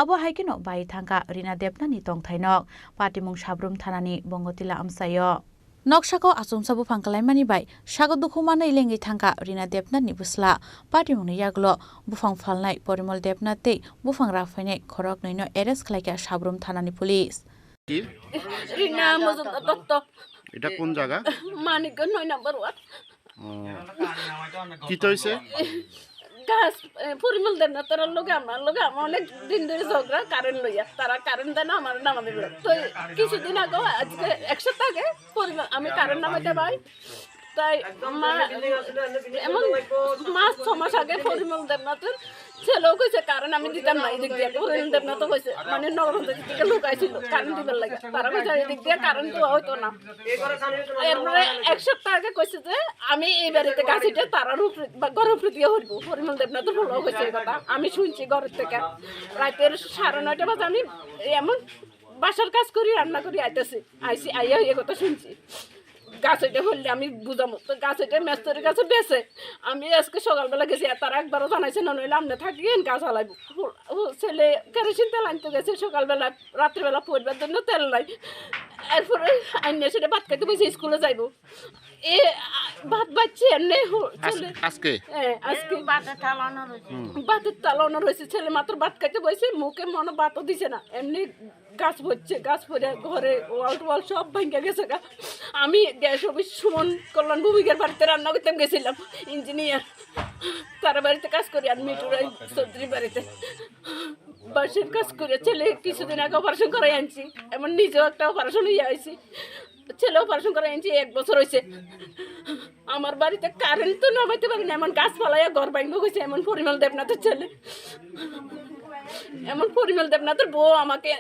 Abo hai kheno bai thangkha Rina Debnani tongthai nok, Patimung Sabrum thanani Bongotila amchaio. Noksako achomsa buphang kwlaimani bai sago dukhu manwi lengwi thangkha Rina Debnani bwsla. Patimungni yagulo buphang phalnai Porimol Debnath tei buphang raphainai khoroknwino arrest khlaikha Sabrum thanani police. কি? রিনা মজুমদার দত্ত। এটা কোন জায়গা? মানিকগঞ্জ নয় নম্বর ওয়ার্ড। ও। কি তো হইছে? গাছ, এ, পরিমল দেবনাথের লগে আমার লগে আমার অনেক দিন ধরে ঝগড়া কারেন্ট লইয়া। তারা কারেন্ট দেয় না, আমার নামাতে বলে। তো কিছুদিন আগে, আজকে এক সপ্তাহ আগে পরিমল, আমি কারেন্ট নামাইতে ভাই, তাই মা-, এমন মাস ছ মাস আগে পরিমল দেবনাথের ছেলেও কইছে, "কারেন্ট আমি দিতাম না, এদিক দিয়ে।" পরিমল দেবনাথও কইছে, মানে, নগরগঞ্জ থেকে লোক আইছিল কারেন্ট দিবার লাগে। তারা কইছে, "এদিক দিয়ে কারেন্ট দেওয়া হতো না।" এরপরে এক সপ্তাহ আগে কইছে যে, "আমি এই বাড়িতে গাছ উঠে তারার উপরে বা ঘরের উপরে দিয়ে উঠবো।" পরিমল দেবনাথের বলাও কইছে এই কথা, আমি শুনছি ঘরের থেকে। রাতের সাড়ে নয়টা বাজে আমি এমন বাসার কাজ করি, রান্না করি, আইতেছি, আইসি, আইয়া এই কথা শুনছি। গাছ এটা বললে আমি বুঝামো। তো গাছ এটা মেস্তরি গাছে বেচে। আমি আজকে সকালবেলা গেছি, আর তারা একবারও জানাইছে না, নইলে আপনি থাকি গাছ হালাইবো। ও, ও ছেলে কেরোসিন তেল আনতে গেছে সকালবেলা, রাত্রিবেলা পরিবার জন্য তেল নাই। এরপরে আইনে সেটা ভাত খাইতে বসে স্কুলে যাইবো। এ, আ, ভাত বাচ্চে এমনি হো-, আজ-, ছেলে আজকে? হ্যাঁ, আজকে। ভাতের থালা অন্য রয়েছে। হুম। ভাতের থালা অন্য রয়েছে। ছেলে মাত্র ভাত খাইতে বসে, মুখে মনে ভাতও দিছে না। এমনি গাছ পড়ছে, গাছ পড়ে ঘরে ওয়াল টোয়াল সব ভাঙ্গা গেছে গা। আমি গ্যাস অফিস সুমন কল্যাণ ভূমিকার বাড়িতে রান্না করতে গেছিলাম, ইঞ্জিনিয়ার। তার বাড়িতে কাজ করি, আর মিঠু রায় চৌধুরীর বাড়িতে বাঁশের কাজ করে। ছেলে কিছুদিন আগে অপারেশন করাই আনছি, এমন নিজেও একটা অপারেশন হয়ে আইছি। ছেলে অপারেশন করাই আনছি, এক বছর হয়েছে। আমার বাড়িতে কারেন্ট তো নামাইতে পারি না, এমন গাছ ফালাইয়া ঘর ভাঙবো কইছে, এমন পরিমল দেবনাথের ছেলে। এমন পরিমল দেবনাথের বউ আমাকে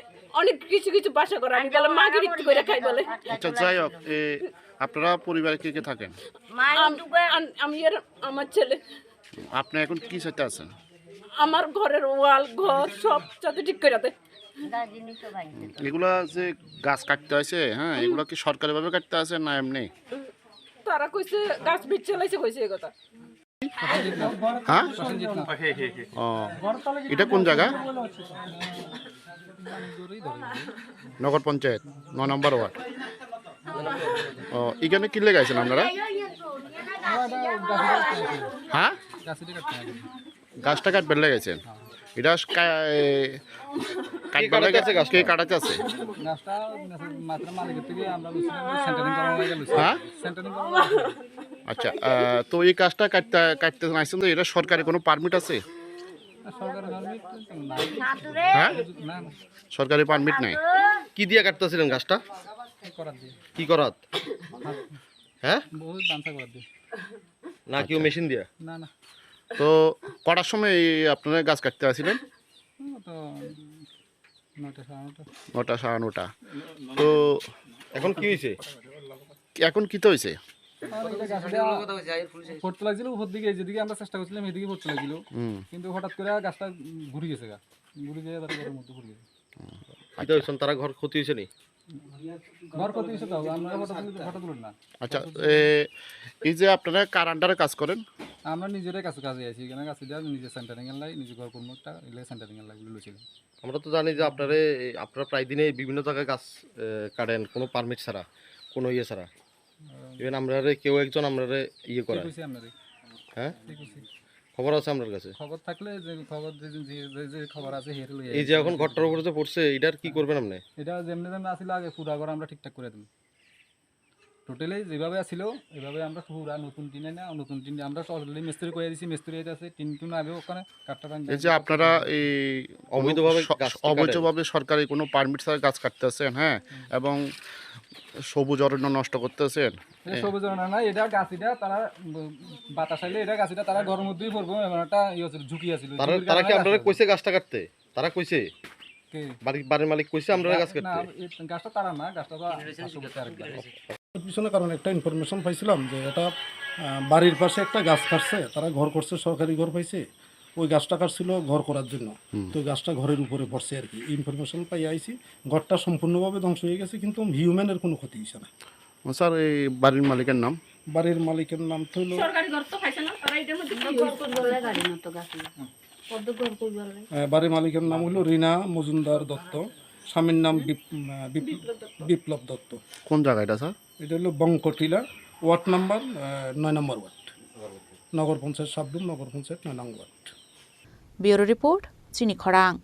অনেক কিছু কিছু ভাষা করে, আমি বলে মাগি বিক্রি করে খাই বলে। আচ্ছা, যাই হোক, এ, আপনারা পরিবারে কে কে থাকেন? আম-, আম-, আমি আর আমার ছেলে। আপনি এখন কি চাইতে আছেন? আমার ঘরের ওয়াল, ঘর সব যাতে ঠিক করে দেয়। এগুলা যে গাছ কাটতে হয়েছে, হ্যাঁ, এগুলা কি সরকারিভাবে কাটতে আছে না এমনি? তারা কইছে গাছ বিট চালাইছে, কইছে এই কথা। হ্যাঁ? ও, এটা কোন জায়গা? নগর পঞ্চায়েত, নয় নম্বর ওয়ার্ড। ও, এখানে কি লেগে আছেন আপনারা? হ্যাঁ? গাছটা কাটবার লেগে আছেন? এটা কা-, এ, কাটবার লেগে আছে গাছটা? কে কাটাতে আছে? গাছটা মাত্র মালিকের থেকে আমরা সেন্টারিং করানো লাগে। হ্যাঁ? সেন্টারিং করানো লাগে। আচ্ছা, আহ, তো এই গাছটা কাটতে, কাটতে আসছেন তো, এটা সরকারি কোনো পারমিট আছে? না, সরকারি পারমিট তো নাই। হ্যাঁ? না, না। সরকারি পারমিট নাই। কি দিয়ে কাটতেছিলেন গাছটা? এই করাত দিয়ে। কি করাত? হ্যাঁ? বহুত বাঞ্ছা করাত দিয়ে। না, কেউ আচ্ছা। মেশিন দিয়ে? না, না। তো কটার সময় এই আপনারা গাছ কাটতে আসছিলেন? ও তো নয়টা, সাড়ে নয়টা। নটা, সাড়ে নটা। তো এখন কি হয়েছে? এখন কি তো হয়েছে? আর এটা গাছটা পড়তে লাগছিল উপর দিকে, যেদিকে আমরা চেষ্টা করছিলাম, এদিকে পড়তে লাগছিল। হুম। কিন্তু হঠাৎ করে গাছটা ঘুরে গেছে গা, ঘুরে গিয়ে তারপরে ঘরের মধ্যে পড়ে গেছে। এটা হইছেন, তারা ঘর ক্ষতি হয়েছে নি? ঘর ক্ষতি হয়েছে তো, আমরা হঠাৎ করে, হঠাৎ করে না। আচ্ছা, এ, এই যে আপনারা কার আন্ডারে কাজ করেন? আমরা নিজেরাই কাছে কাজে আছি, এখানে কাছে দিয়ে আমি নিজে সেন্টারিং এর লাই, নিজে ঘর কর্ম একটা, এলে সেন্টারিং এর লাই বলে লইছিলাম। আমরা তো জানি যে আপনারা এই, আপনারা প্রায় দিনে বিভিন্ন জায়গায় গাছ, এ, কাটেন কোনো পারমিট ছাড়া, কোনো ইয়ে ছাড়া। ইভেন আমরারে কেউ একজন আমরারে ইয়ে ঠিক করে। কইছি আপনারে। হ্যাঁ? ঠিক কইছি। খবর আছে আপনার কাছে? খবর থাকলে যে খবর যে, যে, যে, যে খবর আছে হেরে লইয়া এই যে এখন ঘরটার উপরে যে পড়ছে, এটার কি করবেন আপনি? এটা যেমনি যেমনি আছিল আগে পুরা ঘর আমরা ঠিকঠাক করে দিমু। টোটালি যেভাবে আছিল এভাবে আমরা পুরা নতুন টিন না, নতুন টিন আমরা তো অলরেডি মিস্ত্রি কইয়া দিছি, মিস্ত্রি এটা আছে, টিন টুন আগে ওখানে কাঠটা টান এই যে আপনারা এই অবৈধভাবে স-, গাছ কাটেন। অবৈধভাবে সরকারি কোনো পারমিট ছাড়া গাছ কাটতেছেন, হ্যাঁ, হুম। এবং সবুজ অরণ্য নষ্ট করতেছেন। এটা হ্যাঁ। সবুজ অরণ্য না, এটা গাছ, এটা তারা, উম, বাতাস আইলে এটা গাছ, এটা তারা ঘরের মধ্যেই পড়বো, এমন একটা ইয়ে আছিল, ঝুঁকি আছিল। তারা, ঝুঁকির তারা কি কারণে আপনারা গাছ কইছে গাছটা কাটতে? তারা কইছে? কে? বাড়ি, বাড়ির মালিক কইছে আপনারা গাছ না, কাটতে? এই গাছটা তারা না, গাছটা তো পার্শ্ববর্তী আরেক বাড়ি। পিছনে কারণ একটা ইনফরমেশন পাইছিলাম যে এটা, আহ, বাড়ির পাশে একটা গাছ কাটছে, তারা ঘর করছে, সরকারি ঘর পাইছে, ওই গাছটা কাটছিল ঘর করার জন্য। হুম। তো গাছটা ঘরের উপরে পড়ছে আর কি, ইনফরমেশন পাই আইছি। ঘরটা সম্পূর্ণভাবে ধ্বংস হয়ে গেছে, কিন্তু হিউম্যানের কোনো ক্ষতি হয়েছে না। ও স্যার, এই বাড়ির মালিকের নাম? বাড়ির মালিকের নাম তো হলো সরকারি ঘর তো পাইছে না, তারা এটার মধ্যে কি আমরা ঘর করবো? করবো বলে বাড়ির মতো গাছ নেই। কত ঘর করবো বলে? আহ, বাড়ির মালিকের নাম হলো রিনা মজুমদার দত্ত, স্বামীর নাম বিপ-, আহ, বিপ-, বিপ্লব দত্ত। বিপ্লব দত্ত। কোন জায়গা এটা স্যার? এটা হলো বঙ্কটিলা, ওয়ার্ড নাম্বার, আহ, নয় নম্বর ওয়ার্ড, নগর পঞ্চায়েত সাবরুম, নগর পঞ্চায়েত নয় নম্বর word. Bureau report, Chini Khorang.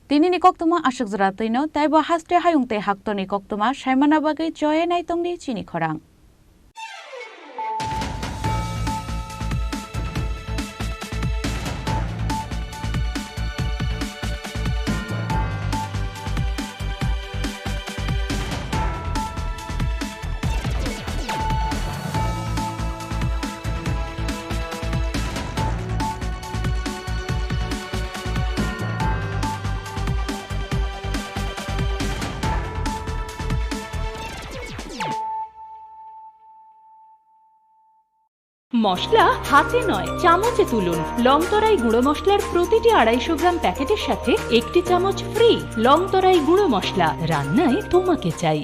Tini ni koktwma aswk jora twino, tei bo haste hayung tei haktorni koktwma saimana bagwi choye naitongdi Chini Khorang. মশলা হাতে নয়, চামচে তুলুন। লংতরাই গুঁড়ো মশলার প্রতিটি আড়াইশো গ্রাম প্যাকেটের সাথে একটি চামচ ফ্রি। লংতরাই গুঁড়ো মশলা, রান্নায় তোমাকে চাই।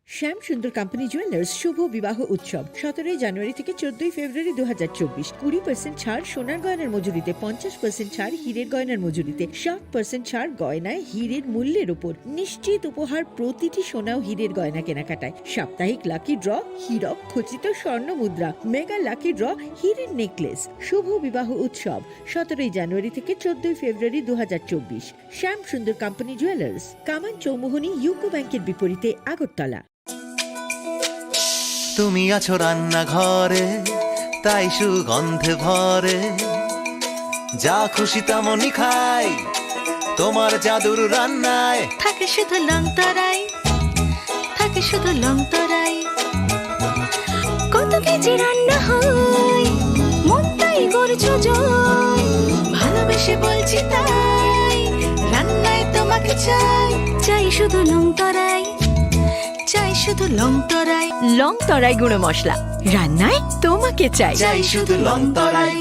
শ্যাম সুন্দর কোম্পানি জুয়েলার্স শুভ বিবাহ উৎসব সতেরোই জানুয়ারি থেকে চোদ্দই ফেব্রুয়ারি দু হাজার চব্বিশ। কুড়ি পার্সেন্ট ছাড় সোনার গয়নার মজুরিতে, পঞ্চাশ পার্সেন্ট ছাড় হীরের গয়নার মজুরিতে, সাত পার্সেন্ট ছাড় গয়নায় হীরের মূল্যের উপর। নিশ্চিত উপহার প্রতিটি সোনা ও হীরের গয়না কেনাকাটায়। সাপ্তাহিক লাকি ড্র, হীরক খচিত স্বর্ণ মুদ্রা, মেগা লাকি ড্র, হীরের নেকলেস। শুভ বিবাহ উৎসব সতেরোই জানুয়ারি থেকে চোদ্দই ফেব্রুয়ারি দু হাজার চব্বিশ। শ্যাম সুন্দর কোম্পানি জুয়েলার্স, কামান চৌমুহনী ইউকো ব্যাংকের বিপরীতে, আগরতলা। তুমি আছো রান্নাঘরে, তাই সুগন্ধে ভরে। যা খুশি তেমনই খাই, তোমার জাদুর রান্নায়। থাকে শুধু লংতরাই, থাকে শুধু লংতরাই। কত কেজি রান্না হয়, মন তাই করছো জয়। ভালোবেসে বলছি তাই, রান্নায় তোমাকে চাই। চাই শুধু লংতরাই, চাই শুধু লংতরাই। লংতরাই গুঁড়ো মশলা, রান্নায় তোমাকে চাই। চাই শুধু লংতরাই।